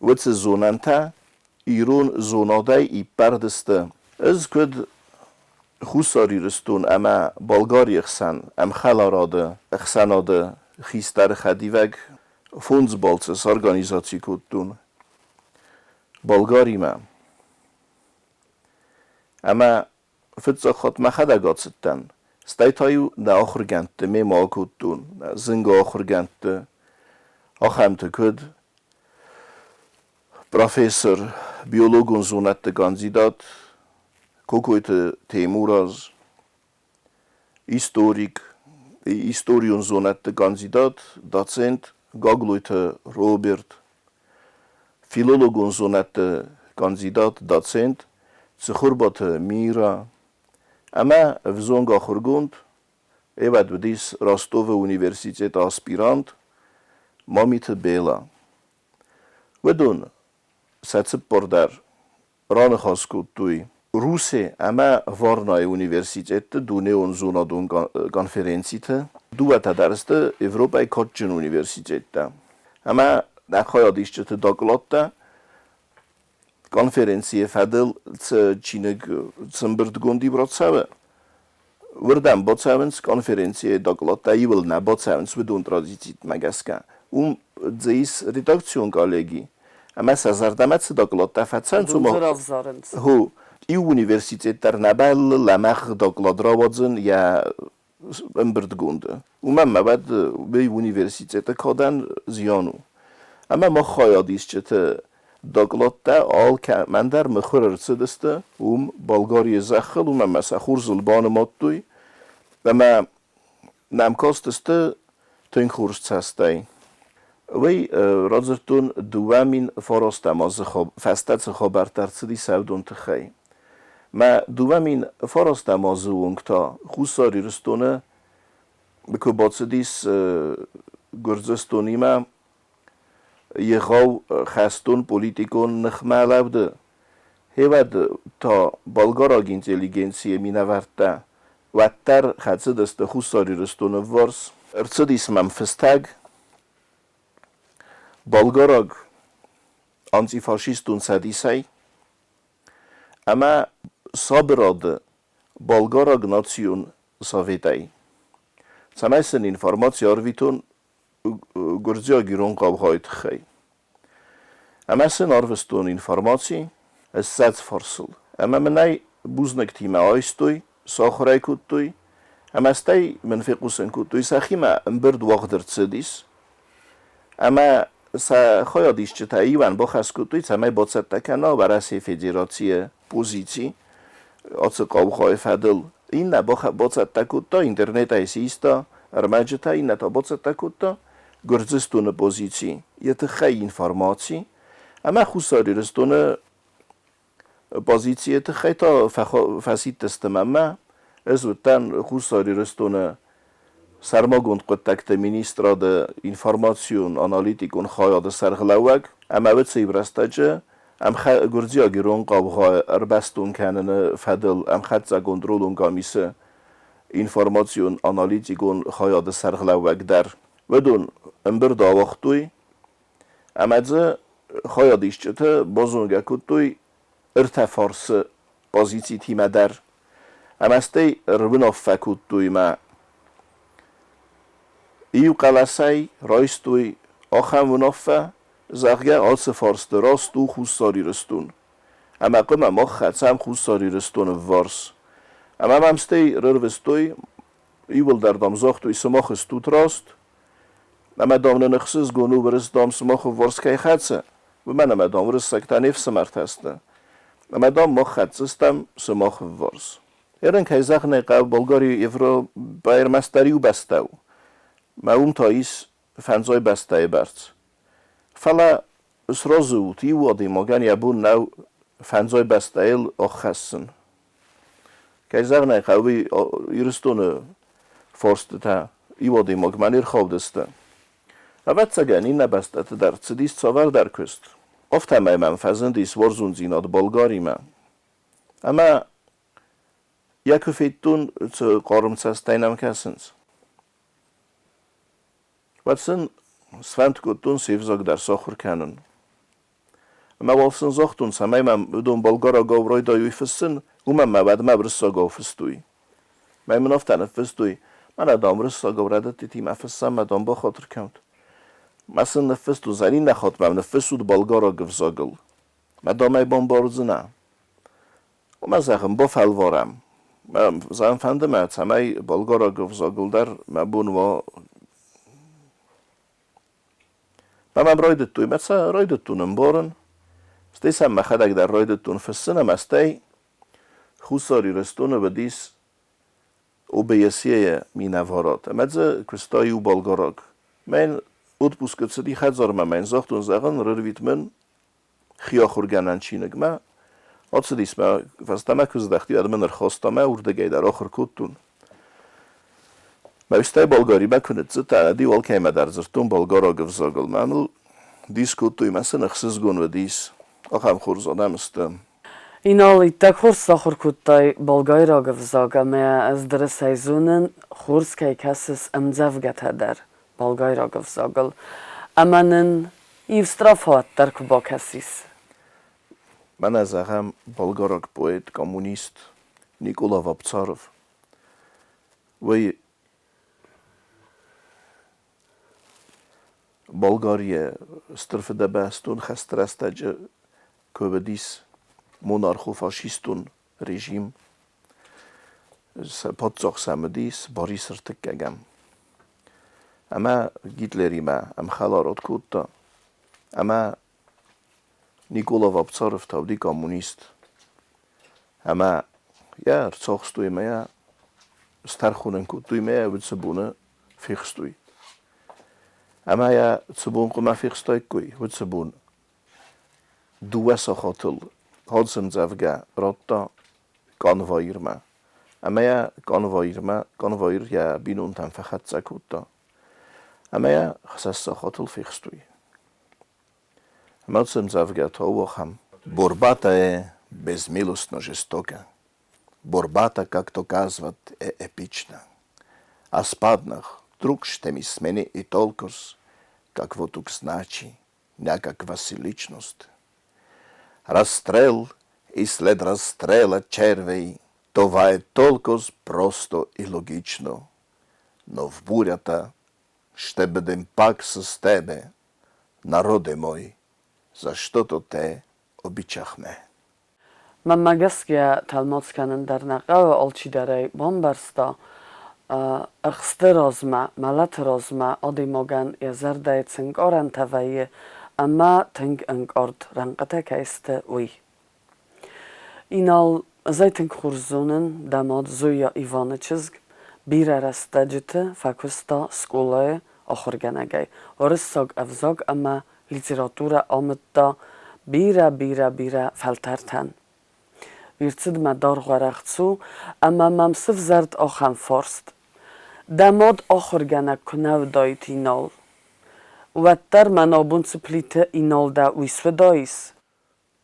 уыцы зонӕнтӕ ирон зонадӕй иппӕрд сты. Ӕз куыд Хуссар Ирыстон ӕмӕ Болгарийы хсӕн ӕмхӕларады ӕхсӕнады хистӕры хӕдивӕг фондз балцы сорганизаци кодтон Болгаримӕ. Ӕмӕ фыццаг хатт мӕхӕдӕг ацыдтӕн, стӕй та-иу нӕ ахуыргӕндты мемӕ акодтон, нӕ зынгӕ ахуыргӕндты, ахӕмты куыд профессор, биологон зонӕдты кандидат Кокойты Теймураз, историк, историон зонӕдты кандидат, доцент Гаглойты Роберт, филологон зонӕдты кандидат, доцент Цыхуырбаты Мира ӕмӕ ӕвзонг ахуыргонд, ӕвӕд уыдис Ростовы университеты аспирант Мамиты Бела. Уыдон сӕ цыппор дӕр раныхас кодтой Русе ӕмӕ Варнайы университетты дунеон зонадон конференциты. Дыууӕтӕ дӕр сты Европӕйы кадджын университеттӕ. Ӕмӕ нӕ хайадисджыты докладтӕ конференцийы фӕдыл цы чиныг цы ӕмбырдгонд иу рацӕуы, уырдӕм бацӕуынц конференцийы докладтӕ иуыл нӕ бацӕуынц уыдон традицитмӕ гӕсгӕ. Уым дзы ис редакцион коллеги, ӕмӕ сӕ зӕрдӕмӕ цы докладтӕ фӕцӕуынц, уымӕ равзарынц. Хо, иу университет дӕр нӕ бӕллы лӕмӕгъ доклад рауадзын йӕ ӕмбырдгонды. Уымӕн ма уӕд уый университеты кадӕн зиан у. Ӕмӕ мах хайадисджыты докладтӕ алкӕмӕн дӕр мыхуыр ӕрцыдысты уым Болгарийы зӕххыл, уымӕн ӕмӕ сӕ хорзыл банымадтой ӕмӕ нӕм кастысты тынг хорз цӕстӕй. Уый радзырдтон 2009 азы фӕстӕ цы хабӕрттӕ ӕрцыди сӕвдон тыххӕй. Мӕ 2009 азы онг та Хуссар Ирыстоны куы бацыдис Гуырдзыстонимӕ егъау хӕстон-политикон ныхмӕлӕуды, гъеуӕд та болгараг интеллигенцийы минӕвӕрттӕ уӕддӕр хӕцыдысты Хуссар Ирыстоны вварс. Ӕрцыдис мӕм фыстӕг болгараг антифашистон цӕдисӕй ӕмӕ сабырады болгараг национ советӕй, цӕмӕй сын информаци арвитон гуырдзиаг-ирон хъаугъайы тыххӕй. Ӕмӕ сын арвыстон информаци 20 фарсыл. Ӕмӕ мын ӕй бузныгтимӕ айстой, сахуыр ӕй кодтой. Ӕмӕ стӕй мын фехъусын кодтой, сӕхимӕ ӕмбырд уагъд ӕрцыдис, ӕмӕ сӕ хайадисджытӕ иуӕн бахӕс кодтой, цӕмӕй бацӕттӕ кӕна Уӕрӕсейы Федерацийы позици ацы хъаугъайы фӕдыл. Иннӕ бацӕттӕ кодта, интернетӕй систа ӕрмӕджытӕ, иннӕ та бацӕттӕ кодта Гуырдзыстоны позици, йӕ тыххӕй информаци ӕмӕ Хуссар Ирыстоны Позицийы тыххӕй та фӕсидтысты мӕнмӕ. Ӕз уыдтӕн Хуссар Ирыстоны сӕрмагонд хъуыддӕгты министрады информацион-аналитикон хайады сӕргълӕууӕг ӕмӕ уыцы иу рӕстӕджы гуырдзиаг-ирон хъаугъа ӕрбӕстон кӕныны фӕдыл ӕмхӕццӕгонд ролон къамисы информацион-аналитикон хайады сӕргълӕууӕг дӕр. Уыдон ӕмбырд ауагътой ӕмӕ дзы хайадисджытӕ базонгӕ кодтой ӕртӕ фарсы позицитимӕ дӕр. Ӕмӕ стӕй ӕруынаффӕ кодтой мӕ иу хъӕлӕсӕй райстой ахӕм уынаффӕ, зӕгъгӕ, ацы фарсты раст у Хуссар Ирыстон. Ӕмӕ хъуамӕ мах хӕцӕм Хуссар Ирыстоны вварс. Ӕмӕ мӕм стӕй рырвыстой, иууылдӕр, дам, загътой, сымах стут раст, Ӕмӕ, дам, нын ӕхсызгон у, уырыс, дам, сымах ӕвварс кӕй хӕцы, уымӕн ӕмӕ, дам, уырыссӕгтӕ не фсымӕртӕ сты. Ӕмӕ, дам, мах хӕцдзыстӕм сымах ӕвварс. Ерын, кӕй зӕгъын ӕй хъӕуы, Болгари Европӕйы ӕрмӕстдӕр иу бӕстӕ у. Мӕ уым та ис фӕндзай бӕстӕйы бӕрц. Фӕлӕ сразы ут, иу адӕймагӕн йӕ бон нӕу фӕндзай бӕстӕйыл аххӕссын. Кӕй зӕгъын ӕй хъӕуы, Ирыстоны фарстытӕ иу адӕймагмӕ не рхаудысты. Ӕвӕццӕгӕн, иннӕ бӕстӕты дӕр цыдис цавӕрдӕр куыст. Афтӕмӕй мӕм фӕзындис уарзондзинад Болгаримӕ. Ӕмӕ йӕ куы федтон, цы хъарм цӕстӕй нӕм кӕсынц, уӕд сын сфӕнд кодтон се взаг дӕр сахуыр кӕнын. Ӕмӕ уал сын загътон, цӕмӕй мӕм уыдон болгарагау райдайой фыссын, уымӕн мӕ уӕдмӕ уырыссагау фыстой. Мӕ мын афтӕ ныффыстой, мӕнӕ, дам, уырыссагау рӕдыдтытимӕ фыссӕм мӕ, дам, бахатыр кӕнут. Мӕ сын ныффыстон, Зӕринӕ хатт мӕм ныффыссут болгараг ӕвзагыл. Мӕ, дам, ӕй бамбардзынӕ. Уымӕ, зӕгъын, бафӕлварӕм. Зӕгъын фӕнды мӕ, цӕмӕй болгараг ӕвзагыл дӕр мӕ бон уа. Мӕ мӕм райдыдтой, мӕ сӕ райдыдтон ӕмбарын, стӕй сӕм мӕхӕдӕг дӕр райдыдтон фыссын ӕмӕ стӕй Хуссар Ирыстоны уыдис ОБСЕ-йы минӕварад ӕмӕ дзы куыста иу болгараг. Мӕн отпускы цыди хӕдзармӕ, мӕ йын загътон, зӕгъын, рырвит мын хиахуыргӕнӕн чиныгмӕ. Ацыдис мӕ фӕстӕмӕ куы здӕхти, уӕд мын ӕрхаста мӕ, уырдыгӕй дӕр ахуыр кодтон. Мӕ устӕй Болгаримӕ куы ныццыдтӕн, ӕд-иу алкӕимӕ дӕр дзырдтон болгараг ӕвзагыл. Мӕныл дис кодтой, мӕ сын ӕхсызгон уыдис, ахӕм хорз адӕм сты. Инал, иттӕг хорз сахуыр кодтай болгайраг ӕвзаг ӕмӕ ӕз дырысӕй зонын, хорз кӕй кӕсыс ӕмдзӕвгӕтӕ дӕр болгайраг ӕвзагыл. Ӕмӕ нын иу строфа дӕр куы бакӕсис. Мӕнӕ зӕгъӕм, болгараг поэт, коммунист Никола Вапцаров. Уый Болгарийы Стыр Фыдыбӕстон хӕсты рӕстӕджы куы уыдис монархо-фашистон режим, сӕ паддзах сӕм уыдис Борис Ӕртыккӕгӕм. Ӕмӕ Гитлеримӕ ӕмхӕларад кодта. Ӕмӕ Никола Вапцаров та уыди коммунист. Ӕмӕ йӕ ӕрцахстой ӕмӕ йӕ стӕрхон ын кодтой ӕмӕ йӕ уыцы боны фехстой. Ӕмӕ йӕ цы бон хъуамӕ фехстаиккой, уыцы бон дыууӕ сахатыл ӕмдзӕвгӕ радта конвоирмӕ. Ӕмӕ йӕ конвоирмӕ, конвоир йӕ бинонтӕм фӕхӕццӕ кодта. Ӕмӕ йӕ хсӕз сахатыл фехстой. Ӕмӕ уыцы ӕмдзӕвгӕ та у ахӕм. Борбата е безмилостно жестока. Борбата, както казват, е епична. Аз паднах, друг ще ми смени и толкоз, какво тук значи някаква си личност. Разстрел и след разстрела червей, това е толкоз просто и логично. Но в бурята ще бъдем пак с тебе, народе мой, защото те обичахме. Мӕнмӕ гӕсгӕ, тӕлмац кӕнын дӕр нӕ хъӕуы, алчидӕр ӕй бамбӕрста. Ӕхсты размӕ, мӕлӕты размӕ адӕймагӕн йӕ зӕрдӕйы цы ӕнкъарӕнтӕ вӕййы ӕмӕ тынг ӕнкъард рӕнхъытӕ кӕй сты, уый. Инал, ӕз ӕй тынг хорз зонын, дӕ мад Зоя Иваны чызг бирӕ рӕстӕджыты фӕкуыста скъолайы ахуыргӕнӕгӕй, уырыссаг ӕвзаг ӕмӕ литературӕ амыдта бирӕ-бирӕ-бирӕ фӕлтӕртӕн. Ӕрцыдмӕ даргъуӕрӕх цу, ӕмӕ мӕм сывзӕрд ахӕм фарст: Дӕ мад ахуыргӕнӕг куы нӕ уыдаид Инал, уӕддӕр мӕн абон цы Плиты Инал дӕ, уый суыдаис?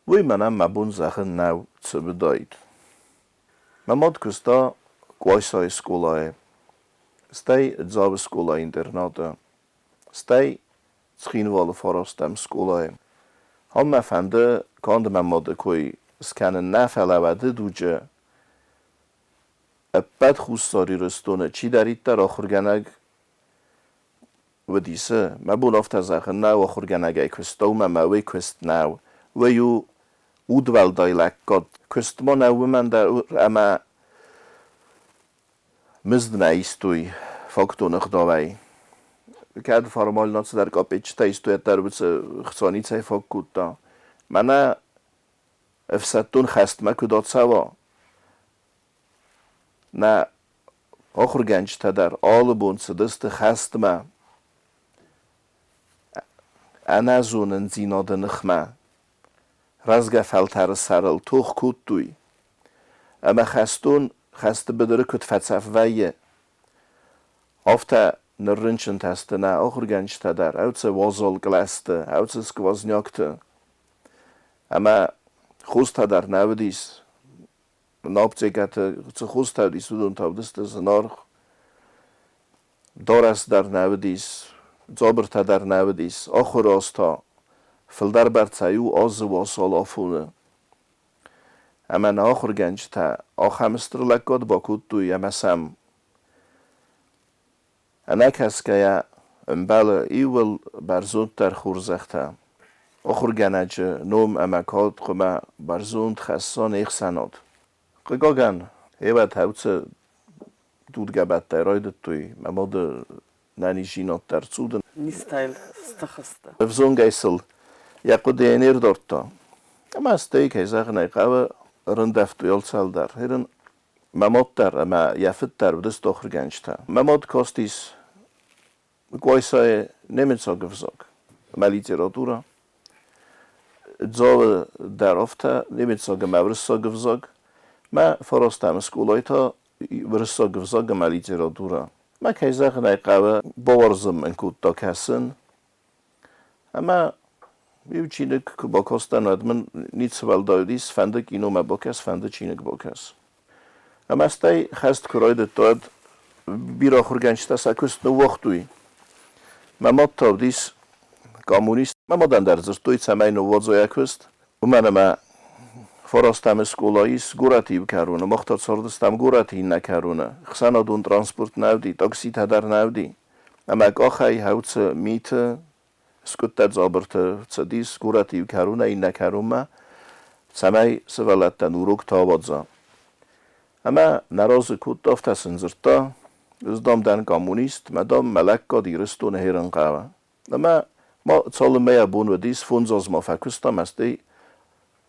Уый мӕнӕн мӕ бон зӕгъын нӕу, цы уыдаид. Мӕ мад куыста Къуайсайы скъолайы, стӕй Дзауы скъола-интернаты, стӕй Цхинвалы фарастӕм скъолайы. Ам мӕ фӕнды канд мӕ мады кой скӕнын нӕ, фӕлӕ уӕды дуджы ӕппӕт Хуссар Ирыстоны чидӕриддӕр ахуыргӕнӕг уыдисы, мӕ бон афтӕ зӕгъын нӕу, ахуыргӕнӕгӕй куыста, уымӕ мӕ уый куыст нӕу. Уый у удуӕлдай лӕггад. Куыст ма нӕу уымӕн дӕр, ӕмӕ Мызд нӕ истой фактон ӕгъдауӕй. Кӕд формально цыдӕр капеччытӕ истой, уӕддӕр уыцы хца ницӕй фаг кодта. Мӕнӕ ӕфсӕддон хӕстмӕ куыд ацӕуа, нӕ ахуыргӕнджытӕ дӕр алы бон цыдысты хӕстмӕ ӕнӕзонындзинады ныхмӕ. Рӕзгӕ фӕлтӕры сӕрыл тох кодтой, ӕмӕ хӕстон хӕсты быдыры куыд фӕцӕф вӕййы, афтӕ ныррынчынтӕ сты нӕ ахуыргӕнджытӕ дӕр, ӕвцы уазал кълӕсты, ӕвцы сквознякты. Ӕмӕ хостӕ дӕр нӕ уыдис. Нӕ аптекӕты цы хостӕ уыдис, уыдон та уыдысты зынаргъ. Дарӕс дӕр нӕ уыдис, дзабыртӕ дӕр нӕ уыдис. Ахуыры аз та фылдӕрбӕрцӕй у азы уазал афоны. Ӕмӕ нӕ ахуыргӕнджытӕ ахӕм стыр лӕггад бакодтой ӕмӕ сӕм ӕнӕкӕсгӕйӕ ӕмбӕлы иууыл бӕрзонддӕр хорзӕхтӕ. Ахуыргӕнӕджы ном ӕмӕ кад хъуамӕ бӕрзонд хӕсса не хсӕнад. Хъыгагӕн, ӕвӕд хӕуцы дудгӕбӕттӕй райдыдтой, мӕ мады нӕниздзинад дӕр цудын. Низтӕй стыхсты. Ӕвзонгӕй сыл йӕ хъуыдыйӕ не рдардта. Ӕмӕ стӕй, кӕй зӕгъын ӕй хъӕуы, рындӕвтой алцӕл дӕр. Ирын мӕ мад дӕр ӕмӕ йӕ фыд дӕр уыдысты ахуыргӕнджытӕ. Мӕ мад кастис Къуайсайы немыцаг ӕвзаг ӕмӕ литературӕ. Дзауы дӕр афтӕ, немыцаг ӕмӕ уырыссаг ӕвзаг. Мӕ фарастӕм скъолайы та уырыссаг ӕвзаг ӕмӕ литературӕ. Мӕ, кӕй зӕгъын ӕй хъӕуы, бауарзын мын кодта кӕсын. Ӕмӕ иу чиныг куы бакастӕн, уӕд мын ницы уӕлдай уыдис, фӕнды киномӕ бакӕс, фӕнды чиныг бакӕс. Ӕмӕ стӕй хӕст куы райдыдта, уӕд бирӕ ахуыргӕнджытӕ сӕ куыст ныууагътой. Мӕ мад та уыдис коммунист. Мӕ мадӕн дӕр дзырдтой, цӕмӕй ныууадза йӕ куыст, уымӕн ӕмӕ фарастӕм скъола ис горӕты иу кӕроны, мах та цардыстӕм горӕты иннӕ кӕроны. Ӕхсӕнадон транспорт нӕ уыди, такситӕ дӕр нӕ уыди. Ӕмӕ къахӕй хӕуцы миты скъуыдтӕ дзабырты цыдис горӕты иу кӕронӕй иннӕ кӕронмӕ, цӕмӕй сывӕллӕттӕн уроктӕ ауадза. Ӕмӕ нӕ разы кодта, афтӕ сын дзырдта, ӕз, дам, дӕн коммунист, мӕ, дам, мӕ лӕггад Ирыстоны хӕрын хъӕуы. Ӕмӕ ма цалынмӕ йӕ бон уыдис, фондз азмӕ фӕкуыста ӕмӕ стӕй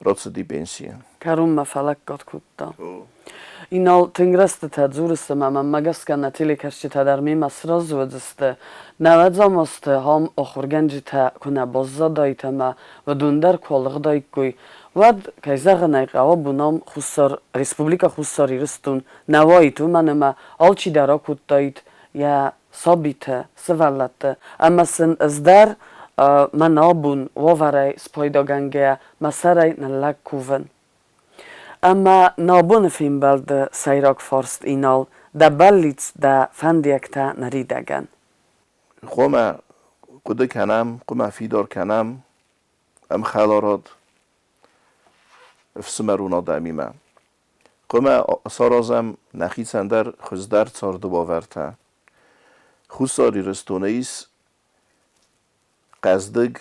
рацыди пенсийы. Кӕронмӕ фӕлӕггад кодта. Инал, тынг рӕстытӕ дзурыс ӕмӕ мӕнмӕ гӕсгӕ нӕ телекӕсджытӕ дӕр мемӕ сразы уыдзысты. Нӕуӕдзӕм азты ам ахуыргӕнджытӕ куы нӕ баззадаид ӕмӕ уыдон дӕр куы алыгъдаиккой, уӕд, кӕй зӕгъын ӕй хъӕуы, абон ам Хуссар, Республикӕ Хуссар Ирыстон нӕ уаид, уымӕн ӕмӕ алчидӕр акодтаид йӕ сабиты, сывӕллӕтты ӕмӕ сын ӕз дӕр мӕн абон уавӕрӕй спайдагӕнгӕйӕ мӕ сӕрӕй ныллӕг кувын. Ӕмӕ нӕ абоны фембӕлды сӕйраг фарст Инал, дӕ бӕллиц, дӕ фӕндиӕгтӕ ныридӕгӕн. Хъуамӕ хъуыды кӕнӕм, хъуамӕ фидар кӕнӕм ӕмхӕларад ӕфсымӕрон адӕмимӕ. Хъуамӕ саразӕм нӕхицӕн дӕр хуыздӕр царды уавӕртӕ. Хуссар Ирыстоны ис хъӕздыг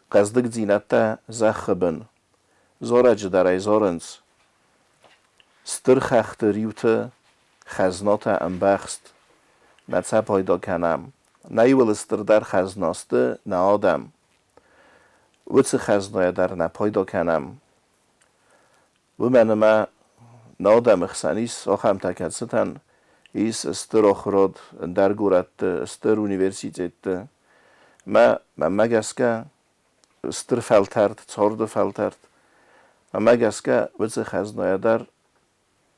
хъӕздыгдзинӕдтӕ зӕххы бын. Зарӕджы дӕр ӕй зарынц. Стыр хӕхты риуты. хӕзнатӕ ӕмбӕхст, нӕ сӕ пайда кӕнӕм. Нӕ иууыл стырдӕр хӕзна сты нӕ адӕм. Уыцы хӕзнайӕ дӕр нӕ пайда кӕнӕм. Уымӕн ӕмӕ нӕ адӕмы хсӕн ис ахӕмтӕ, кӕцытӕн ис стыр ахуырад ӕндӕр горӕтты, стыр университетты. Ӕмӕ мӕнмӕ гӕсгӕ стыр фӕлтӕрд, царды фӕлтӕрд. Мӕнмӕ гӕсгӕ уыцы хӕзнайӕ дӕр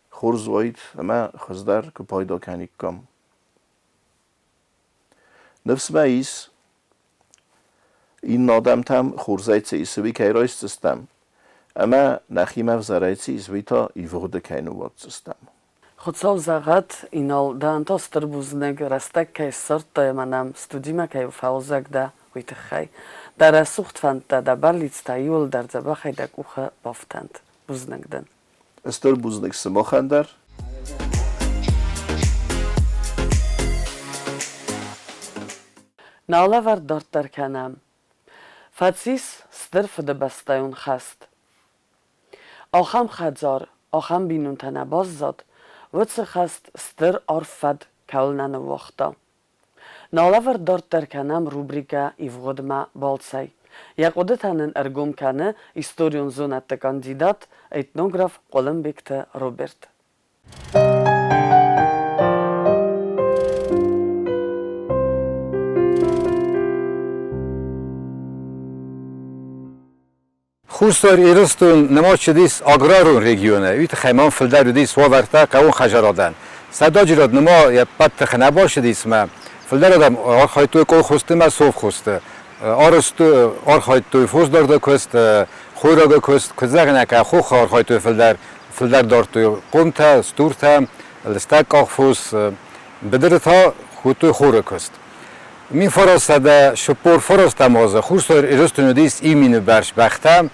хорз уаид ӕмӕ хуыздӕр куы пайда кӕниккам. Ныфс мӕ ис, иннӕ адӕмтӕм хорзӕй цы ис, уый кӕй райсдзыстӕм, ӕмӕ нӕхимӕ ӕвзӕрӕй цы ис, уый та ивгъуыды кӕй ныууадздзыстӕм. Хуыцау зӕгъӕд, Инал, дӕн та стыр бузныг, рӕстӕг кӕй ссардтай ӕмӕ нӕм студимӕ кӕй фӕуазӕг дӕ, уый тыххӕй. Дӕ рӕсугъд фӕндтӕ, дӕ бӕллицтӕ иууылдӕр дзӕбӕхӕй дӕ къухы бафтӕнт. Бузныг дын. Стыр бузныг сымахӕн дӕр. Нӕ алӕвӕрд дарддӕр кӕнӕм. Фӕцис Стыр Фыдыбӕстӕйон хӕст. Ахӕм хӕдзар, ахӕм бинонтӕ нӕ баззад, уыцы хӕст стыр арф фӕд кӕуыл нӕ ныууагъта. Нӕ алӕвӕрд дарддӕр кӕнӕм рубрикӕ Ивгъуыдмӕ балцӕй. Йӕ хъуыдытӕ нын ӕргом кӕны историон зонӕдты кандидат, этнограф Хъуылымбегты Роберт. Хуссар Ирыстон нымад цыдис аграрон регионӕй, уый тыххӕй мӕм фылдӕр уыдис уавӕртӕ хъӕуон хӕдзарадӕн. Сӕдӕджырад ныма йӕ ппӕт тыхы нӕ бацыдис мӕ фылдӕр адӕм архайдтой колхозты мӕ совхозты. Арӕзт архайдтой фосдарды куыст, хойрагы куыст, куыд зӕгъинаг, хохы архайдтой фылдӕр, фылдӕр дардтой хъомтӕ, стуртӕ, лыстӕг къахфос, быдыры та кодтой хоры куыст. 1949 азы Хуссар Ирыстоны уыдис имины бӕрц бӕхтӕ,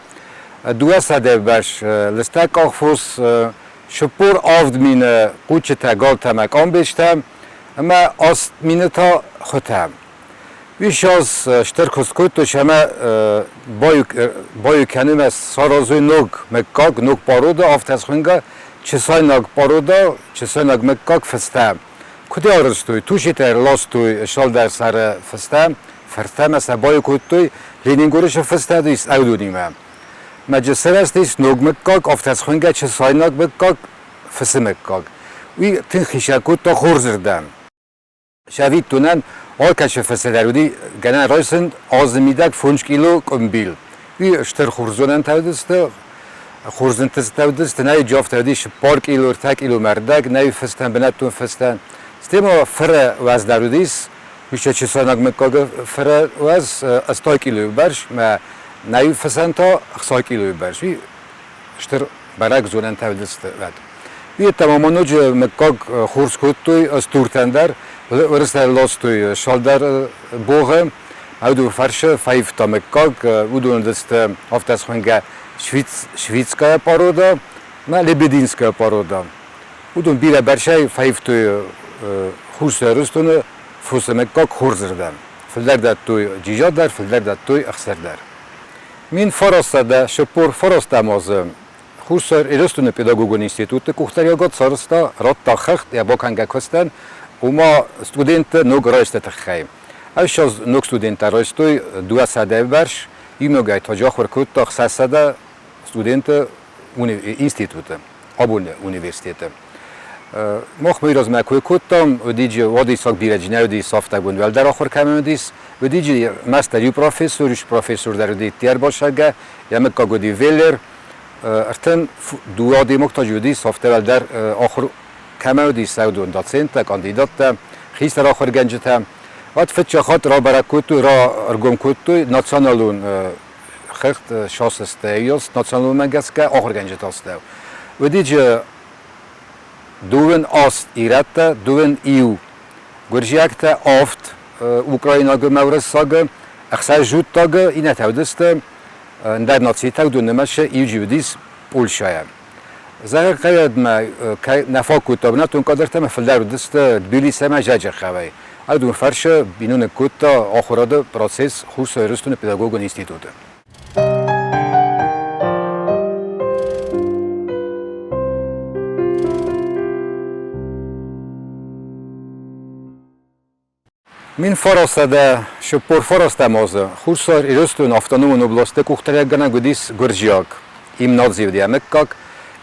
200 бӕрц лыстӕг къахфос, 47 000 хъуччытӕ, галтӕ ӕмӕ къамбецтӕ ӕмӕ 8 000 та хуытӕ. Уый аз стыр куыст кодтой ӕмӕ баиу кӕнынмӕ саразой ног мыггаг, ног порода, афтӕ схуынгӕ чысайнаг порода, чысайнаг мыггаг фыстӕ. Куыд арӕзтой, тушитӕ ӕрластой цалдӕр сӕры фыстӕ, фыртӕ сӕ баиу кодтой Ленингоры сӕ фыстӕ ис Ӕвдонимӕ. Мӕджы сырӕзтис ног мыггаг, афтӕ схуынгӕ чысайнаг мыггаг, фысы мыггаг. Уый тынг хицӕн кодта хорзырдӕм. Цӕвиттонӕн, алкӕцы фысы дӕр уыди гӕнӕн райсын азы мидӕг 5 кило къуымбил. Уый стыр хорззонӕнтӕ уыдысты, хорздзынтӕ уыдысты, нӕй джафтӕ уыди 4 кило, 3 кило мӕрдӕг, нӕй фыстӕн, бынӕттон фыстӕн. Стӕй ма фыры уӕз дӕр уыдис, уый чысайнаг мыггагы фыры уӕз 80 килойы бӕрц, мӕ нӕй фысӕн та 60 килойы бӕрц. Уый стыр бӕрӕг зонӕнтӕ уыдысты уӕд. Уый ма ноджы мыггаг хорз кодтой стуртӕн дӕр, уырыстӕ ластой цалдӕр богъы, уыдон фӕрсы фӕивта мыггаг, уыдон уыдысты афтӕ схуынгӕ шведская порода ӕмӕ лебединская порода. Уыдон бирӕ бӕрцӕй фӕивтой Хуссар Ирыстоны фосы мыггаг хорзырдӕм. Фылдӕр дӕттой джиза дӕр, фылдӕр дӕттой ӕхсыр дӕр. 1949 азы Хуссар Ирыстоны педагогон институты къухдариуӕгад сарӕзта, радта хыгъд йӕ бакӕнгӕ куыстӕн, ома студентты ног райсты тыххӕй. Ӕссӕдз ног студенттӕ райстой 200 бӕрц, иумӕгӕй та ахуыр кодта 600 студенты институты, абоны университеты. Мах мы размӕ кой кодтам, уыдиджы уадиссаг бирӕ нӕ уыдис, афтӕгонд уӕлдӕр ахуыр кӕмӕн уыдис, уыдиджы мастер иу профессор, ис профессор дӕр уыди Тербашагӕ, йӕ мыггаг уыди Веллер, 32 адӕймаг та уыдис, афтӕ уӕлдӕр ахуыр кӕмӕ уыдис, уыдон доценттӕ, кандидаттӕ, хистӕр ахуыргӕнджытӕ. Уӕд фыццаг хатт рабӕрӕг кодтой, раргом кодтой националон хыгъд сасыстӕ националонмӕ гӕсгӕ ахуыргӕнджыты астӕу. Уыдиджы 28 ирӕттӕ, 21 гуырдзиӕгтӕ, 7 украинаг ӕмӕ уырыссагы, 6 жуттагы, иннӕтӕ уыдысты ӕндӕр нацитӕ, уыдон нымӕцы иуджы уыдис Польшӕйӕ. Зӕгъӕг хъӕуӕдмӕ кӕй нӕ фаг кодта бынӕттон кадртӕ ӕмӕ фылдӕр уыдысты Тбилис ӕмӕ Зӕджыхъӕуӕй. Уыдон фӕрсы биноныг кодта ахуырады процесс Хуссар Ирыстоны педагогон институты. 1949 азы Хуссар Ирыстоны автономон областы къухдариуӕггӕнӕг уыдис гуырдзиаг гимнази уыди мыггаг.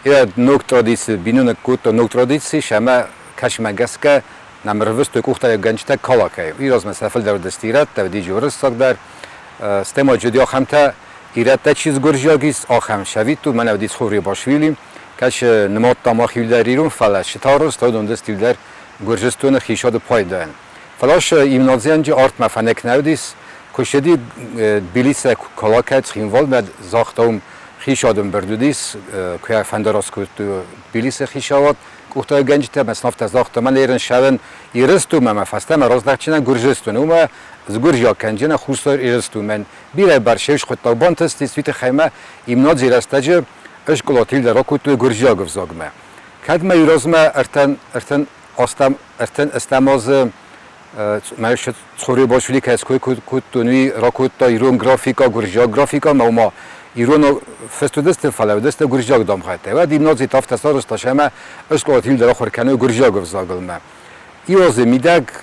Йӕ ног традици биноныг кодта ног традици ӕмӕ кӕсмӕ гӕсгӕ нӕм ӕрвыстой къухдариуӕггӕнджытӕ Калакӕй. Уый размӕ сӕ фылдӕр уыдысты ирӕттӕ, уыди уырыссаг дӕр. Стӕй ма уыди ахӕмтӕ, ирӕттӕ чи сгуырдзиаг ис, ахӕм сӕвиттон, мӕнӕ уыди Цховребашвили, кӕцы нымадта мах иу дӕр ирон, фӕлӕ цы тарыст, уыдон уыдысты иу дӕр Гуырдзыстоны хицауады пайдайӕн. Фӕлӕ гимназианджы артмӕ фӕнӕк нӕ уыдис, куы ссыди Тбилисӕй Калакӕй Цхинвалмӕ, загъта уым хицауады ӕмбырд уыдис, куы фӕндараст кодтой Тбилисы хицауад, къухдариуӕггӕнджытӕ ӕмӕ сын афтӕ загъта, мӕн ерын ссарын Ирыстонмӕ ӕмӕ фӕстӕмӕ раздӕхджынӕн Гуырдзыстоны, уымӕ сгуырдзиаг кӕнджынӕн Хуссар Ирыстонмӕ. Бирӕ бӕрцӕй схуыдта бантыстис, уый тыххӕй мӕ гимназийы рӕстӕджы скъолаты дӕр ракодтой гуырдзиаг ӕвзагмӕ. Кӕд мӕ размӕ ӕртын ӕстӕм ӕртын ӕстӕм азы мӕ Цхуырбашвили кӕй ской кодтон, уый ракодта ирон графикӕ, гуырдзиаг графикӕ ӕмӕ ома ирон фыст уыдысты, фӕлӕ уыдысты гуырдзиаг дамгъӕтӕ. Уӕд гимназийы афтӕ сарӕзта, ӕмӕ скъолаты дӕр ахуыр кӕны гуырдзиаг ӕвзагыл. Иу азы мидӕг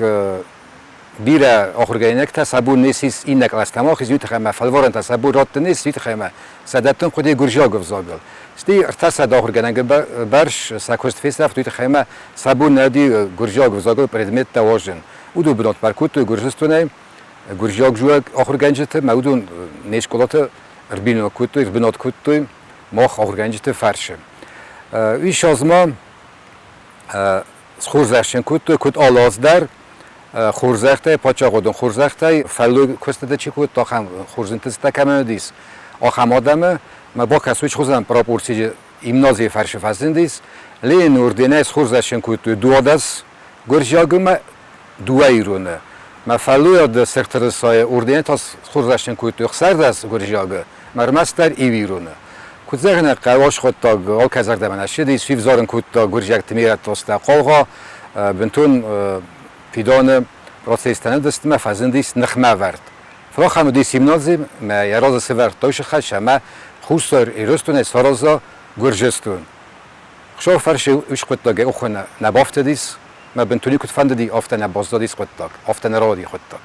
бирӕ ахуыргӕнинӕгтӕ сӕ бон не ссис иннӕ кълӕстӕм ахизын, уый тыххӕй ӕмӕ фӕлварӕнтӕ сӕ бон раттын не ссис, уый тыххӕй ӕмӕ сӕ дӕттын хъуыди гуырдзиаг ӕвзагыл. Стӕй ӕртӕсӕдӕ ахуыргӕнӕджы бӕрц сӕ куыст фесӕфт, уый тыххӕй ӕмӕ сӕ бон нӕ уыди гуырдзиаг ӕвзагыл предметтӕ уарзын. Уыдон бынатмӕ ӕркодтой Гуырдзыстонӕй гуырдзиаг зурӕг ахуыргӕнджыты ӕмӕ уыдон не скъолаты ӕрбиноныг кодтой, ӕрбынат кодтой мах ахуыргӕнджыты фӕрсы. Уый ссӕдзмӕ схорзӕхджын кодтой, куыд алы аз дӕр хорзӕхтӕй, паддзахадон хорзӕхтӕй, фӕллой куыстыты чи кодта, ахӕм хорздзинӕдтӕ кӕмӕн уыдис, ахӕм адӕмы. Мӕ бакӕсут хуызӕн пропорцийы гимназийы фӕрсы фӕзындис. Ленины орденӕй схорзӕхджын кодтой 12 гуырдзиагы мӕ дыууӕ ироны. Мӕ фӕллойады Сырх тырысайы орденӕй та схорзӕхджын кодтой 16 гуырдзиагы, мӕ ӕрмӕстдӕр иу ироны. Куыд зӕгъын хъӕуы, асхуыдтаг алкӕй зӕрдӕмӕ нӕ ссыдис, февзарын кодта гуырдзиӕгты мерӕттостӕ хъаугъа, бынтон фидӕны процесстӕ уыдысты мӕ фӕзындис ныхмӕвӕрд. Фӕлӕ ахӕм уыдис гимнази, мӕ йӕ разы сӕвӕрдтой сыхӕс ӕмӕ Хуссар Ирыстонӕй сараза Гуырдзыстон. Хуыцау фӕрсы уый хъуыддагӕй охы нӕ бафтыдис, мӕ бынтони куыд фӕндыди, афтӕ нӕ баззадис хъуыддаг, афтӕ нӕ рауади хъуыддаг.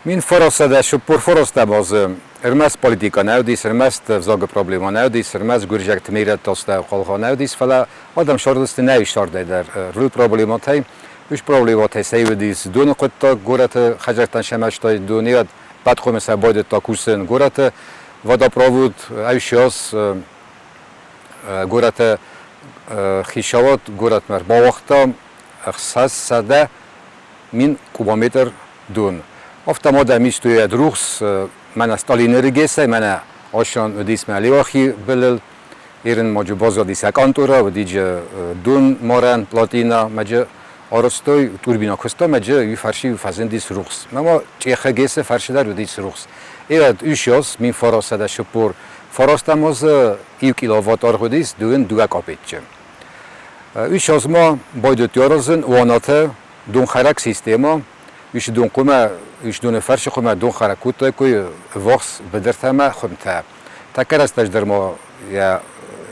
1949 азы ӕрмӕст политикӕ нӕ уыдис, ӕрмӕст ӕвзагы проблемӕ нӕ уыдис, ӕрмӕст гуырдзиӕгты мирӕттӕ хъалгъа нӕ уыдис, фӕлӕ адӕм сардысты нӕ сардӕй дӕр рул проблемӕтӕй. Уый проблемӕтӕй сӕ уыдис доны хъуыддаг горӕты хӕдзӕрттӕн сӕмӕстой донийад, бадхъомы сӕ байдыдта кусын горӕты водопровод, ӕвсиас горӕты хицауад горӕтмӕ ӕрбауагъта 600 000 кубометр дон. Афтӕ ма дӕм истой ӕд рухс, мӕнӕ Сталины регесӕй, мӕнӕ Асан уыдис мӕ Леуахи былыл, Ирын маджы баззадис сӕ къантора, уыдиджы донмарӕн платина, маджы арӕзтой, турбина куыста, маджы уый фӕрсы фӕзындис рухс. Мӕ Чъехы ГЭС-ы фӕрсы дӕр уыдис рухс. Ирӕд ус 1949 азы иу киловатт аргъ уыдис дыууын дыууӕ капеччы. Ус азмӕ байдыдтой аразын Уанаты донхӕрӕг системӕ, ис донхъумӕ, ис доны фӕрсы хъумӕ донхӕрӕг кодтаиккой ӕввахс быдыртӕ ӕмӕ хуымтӕ. Тӕккӕ рӕстӕджы дӕр ма йӕ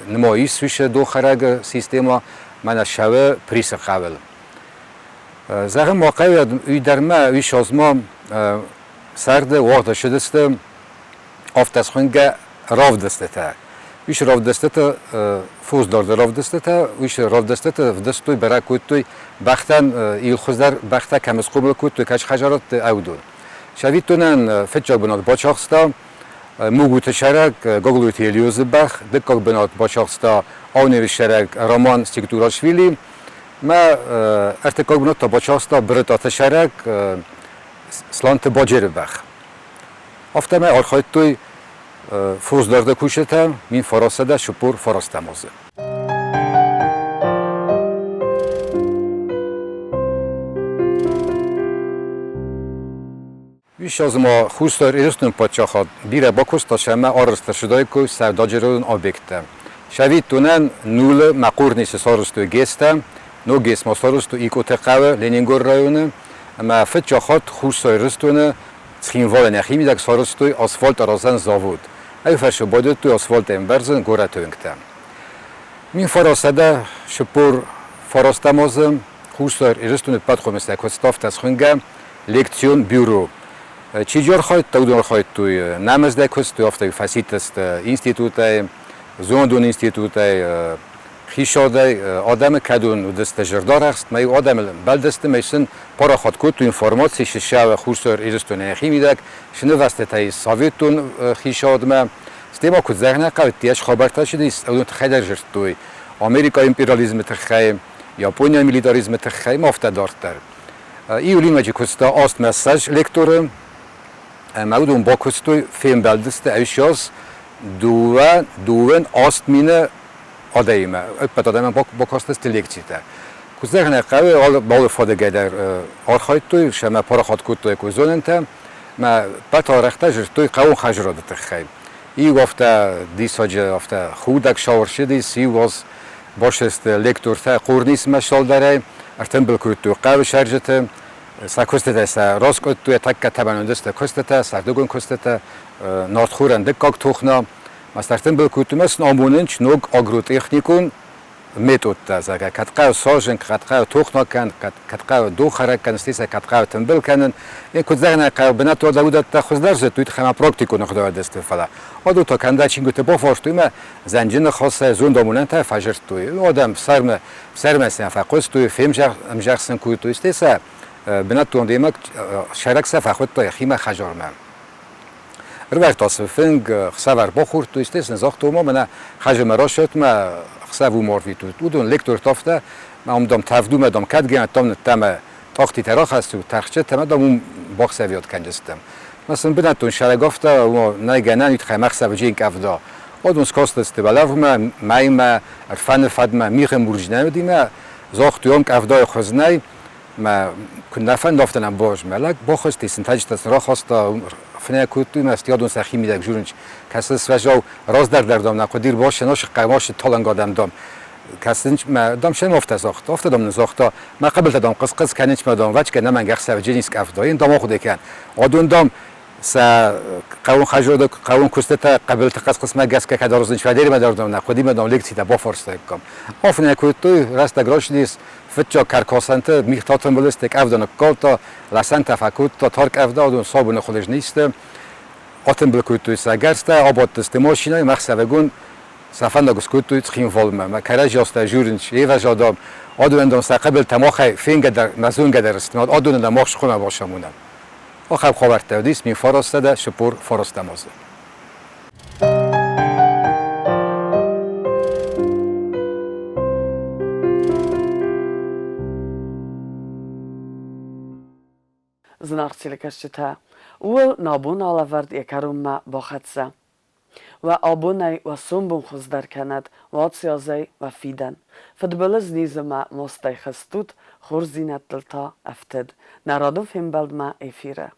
ныма ис уыцы донхӕрӕг системӕ, мӕнӕ ссӕуы Присы хъӕуыл. Зӕгъын ма хъӕуы, уый дӕр ма уый азмӕ сӕрды уагъд ссыдысты афтӕ схуынгӕ равдыстытӕ. Уыцы равдыстыты фосдарды равдыстытӕ, уыцы равдыстыты вдыстой, бӕрӕг кодтой бӕхтӕн иу хуыздӕр бӕхтӕ кӕм схъомыл кодтой, кӕс хӕдзарадты ӕвдон. Цӕвиттонӕн фыццаг бынат бацахста Мугуты сӕрӕг Гаглойты Елиозы бӕх, дыккаг бынат бацахста Ауневы сӕрӕг Роман Стигтурашвили, мӕ ӕртыккаг бынат та бацахста Брытъаты сӕрӕг Сланты Баджеры бӕх. Афтӕмӕй архайдтой фосдарды кусджытӕ 1949 азы. Уый азы ма Хуссар Ирыстоны паддзахад бирӕ бакуыста ӕмӕ арӕзт ӕрцыдаиккой сӕудаджерон объекттӕ. Цӕвиттонӕн, нулы Мӕхъурнисы сарӕзтой ГЭС-тӕ, ног ГЭС ма сарӕзтой Икъоты хъӕуы Ленингоры районы, ӕмӕ фыццаг хатт Хуссар Ирыстоны Цхинвалы нӕхимидӕг сарӕзтой асфальтаразӕн завод. Ӕй фӕрсы байдыдтой асфальт ӕмбӕрзын горӕты уынгтӕ. 1949 азы Хуссар Ирыстоны ӕппӕтхъомыстӕ куыста афтӕ лекцион бюро. Чи архайдта, уыдон архайдтой нӕмыздӕй куыстой, афтӕ фӕсидтысты институтӕй, зондон институтӕй, хицауадӕй адӕмы кӕдон уыдысты зӕрдӕрӕхст, мӕ адӕмы бӕлдысты, мӕ сын парахат кодтой информаци сысӕвы Хуссар Ирыстонӕй химидӕг, сынывӕстытӕй советон хицауадмӕ. Стӕй ма куыд зӕгъын хъӕуы, ӕз хабӕрттӕ цыдис, уыдон тыххӕй дӕр дзырдтой. Америкӕйы империализмы тыххӕй, Японийы милитаризмы тыххӕй ма афтӕ дарддӕр. Июлимӕджы куыста 8-мӕ лекторы, ӕмӕ уыдон бакуыстой, фембӕлдысты ӕвсиаз 82 000 адӕимӕ, ӕппӕт адӕмӕн бакастысты лекцитӕ. Куыд зӕгъын хъӕуы, алы фадыгӕй дӕр архайдтой, сӕмӕ парахат кодтой зонӕнтӕ, мӕ пӕт арӕхтӕ зыдтой хъӕуон хӕзрады тыххӕй. Иу афтӕ диссаджы афтӕ худӕг сауырсыдис, иу аз басысты лектортӕ Хъорнисмӕ салдарӕй, ӕртымбыл кодтой хъӕуы сӕрджыты, сӕ куыстытӕ сӕ раскъуыдтой, тӕккӕ тӕмӕн уыдысты куыстытӕ, сӕрдыгон куыстытӕ, нартхорӕн дыккаг тохна. Ма сӕ ӕртымбыл кодтой ӕмӕ сын амонынц ног агротехникон методтӕ, зӕгъгӕ, кӕд хъӕуы сажын, кӕд хъӕуы тохна кӕнын, кӕд хъӕуы дохӕрӕг кӕнын, стӕй сӕ кӕд хъӕуы тымбыл кӕнын. Куыд зӕгъын хъӕуы, бынӕттон уыдӕттӕ хуыздӕр зыдтой, тыххӕй ма практикон ӕгъдауӕй дысты, фӕлӕ адон та кӕндӕ чингуыты бафарстой ӕмӕ зӕнджы ныхасӕй зондамонӕнтӕ фӕзырдтой. Адӕм сӕрмӕ, сӕрмӕ сӕ фӕхъуыстой, фемзӕх сын кодтой, стӕй сӕ бынӕттон демаг сӕрак сӕ фӕхуыдта йӕхимӕ хӕдзармӕ. Ӕрвӕрдта сын фынг, хсӕвӕр бахордтой, стӕй сын загътой, ма мӕнӕ хӕзымӕ расӕтмӕ хсӕв уым арвитут. Уыдон лектортӕ афтӕ, ам, дам, тӕвдумӕ, дам, кӕдгӕнӕт, дам, ныттӕмӕ тъахтитӕ рахӕссут, тӕхджытӕ ӕмӕ, дам, уым бахсӕвиуат кӕнджыстӕм. Ма сын бынӕттон сӕрӕг афтӕ, нӕй гӕнӕн, уый тыххӕй мӕхсӕвы джинк ӕвда. Уыдон скастысты уӕларвмӕ, мӕймӕ, ӕрфӕны фӕдмӕ, мигъы мурджынӕй уыди загътой, ам къӕвдайы хуыз нӕй, мӕ куы нӕ фӕнды, афтӕ нӕм базмӕлӕг, бахызти, сынтӕджытӕ сын рахаста, фынӕй кодтой мӕ стиадон сӕхи мидӕг журынч, кӕцы свӕзау раздӕр дӕр дам нӕ хъуыди рбасын, асы талынг адӕм дам кӕсынч мӕ дам сӕм афтӕ загъта, афтӕ дам нын загъта, мӕ хъыбылтӕ дам хъыс-хъыс кӕнынч мӕ дам вӕчкӕ нӕмӕнг ӕхсӕв джинис къӕвда, йын дам ахъуыды кӕн. Адон дам сӕ хъӕуон хӕзоды хъӕуон куыстытӕ хъыбылты хъыс-хъысмӕ гӕсгӕ кӕд аразынч фӕдеримӕ дӕр дам нӕ хъуыдимӕ дам лекцитӕ бафарстаиккам. Афынӕй кодтой, рӕстӕг рацыдис, фыццаг кӕркосӕнты мигътӕ тымбыл сты, къӕвда ныккалдта, лӕсӕнтӕ фӕкодта, тар къӕвда, уыдон сабуны хуылыз нисты. Атымбыл кодтой сӕ гӕрзтӕ, абадтысты машинӕйы, мӕхсӕвыгон сӕ фӕндаг скодтой Цхинвалмӕ. Мӕ кӕрӕдзи азтӕ журынч, евӕзадам, адонӕн дам сӕ хъыбылтӕ махӕй фенгӕ дӕр, мӕ зонгӕ дӕр сты, адонӕн дам мах схъуамӕ бацамонӕм. Ахӕм хабӕрттӕ уыдис 1949 азы. Зынаргъ телекӕсджытӕ, ууыл нӕ бон алӕвӕрд йӕ кӕронмӕ бахӕццӕ. Уӕ абонӕй уӕ сомбон хуыздӕр кӕнӕд, уӕ ацыазӕй уӕ фидӕн. Фыдбылыз низы ма мостӕй хызтут, хорздзинӕдтыл та ӕфтыд. Нӕ радон фембӕлдмӕ эфиры.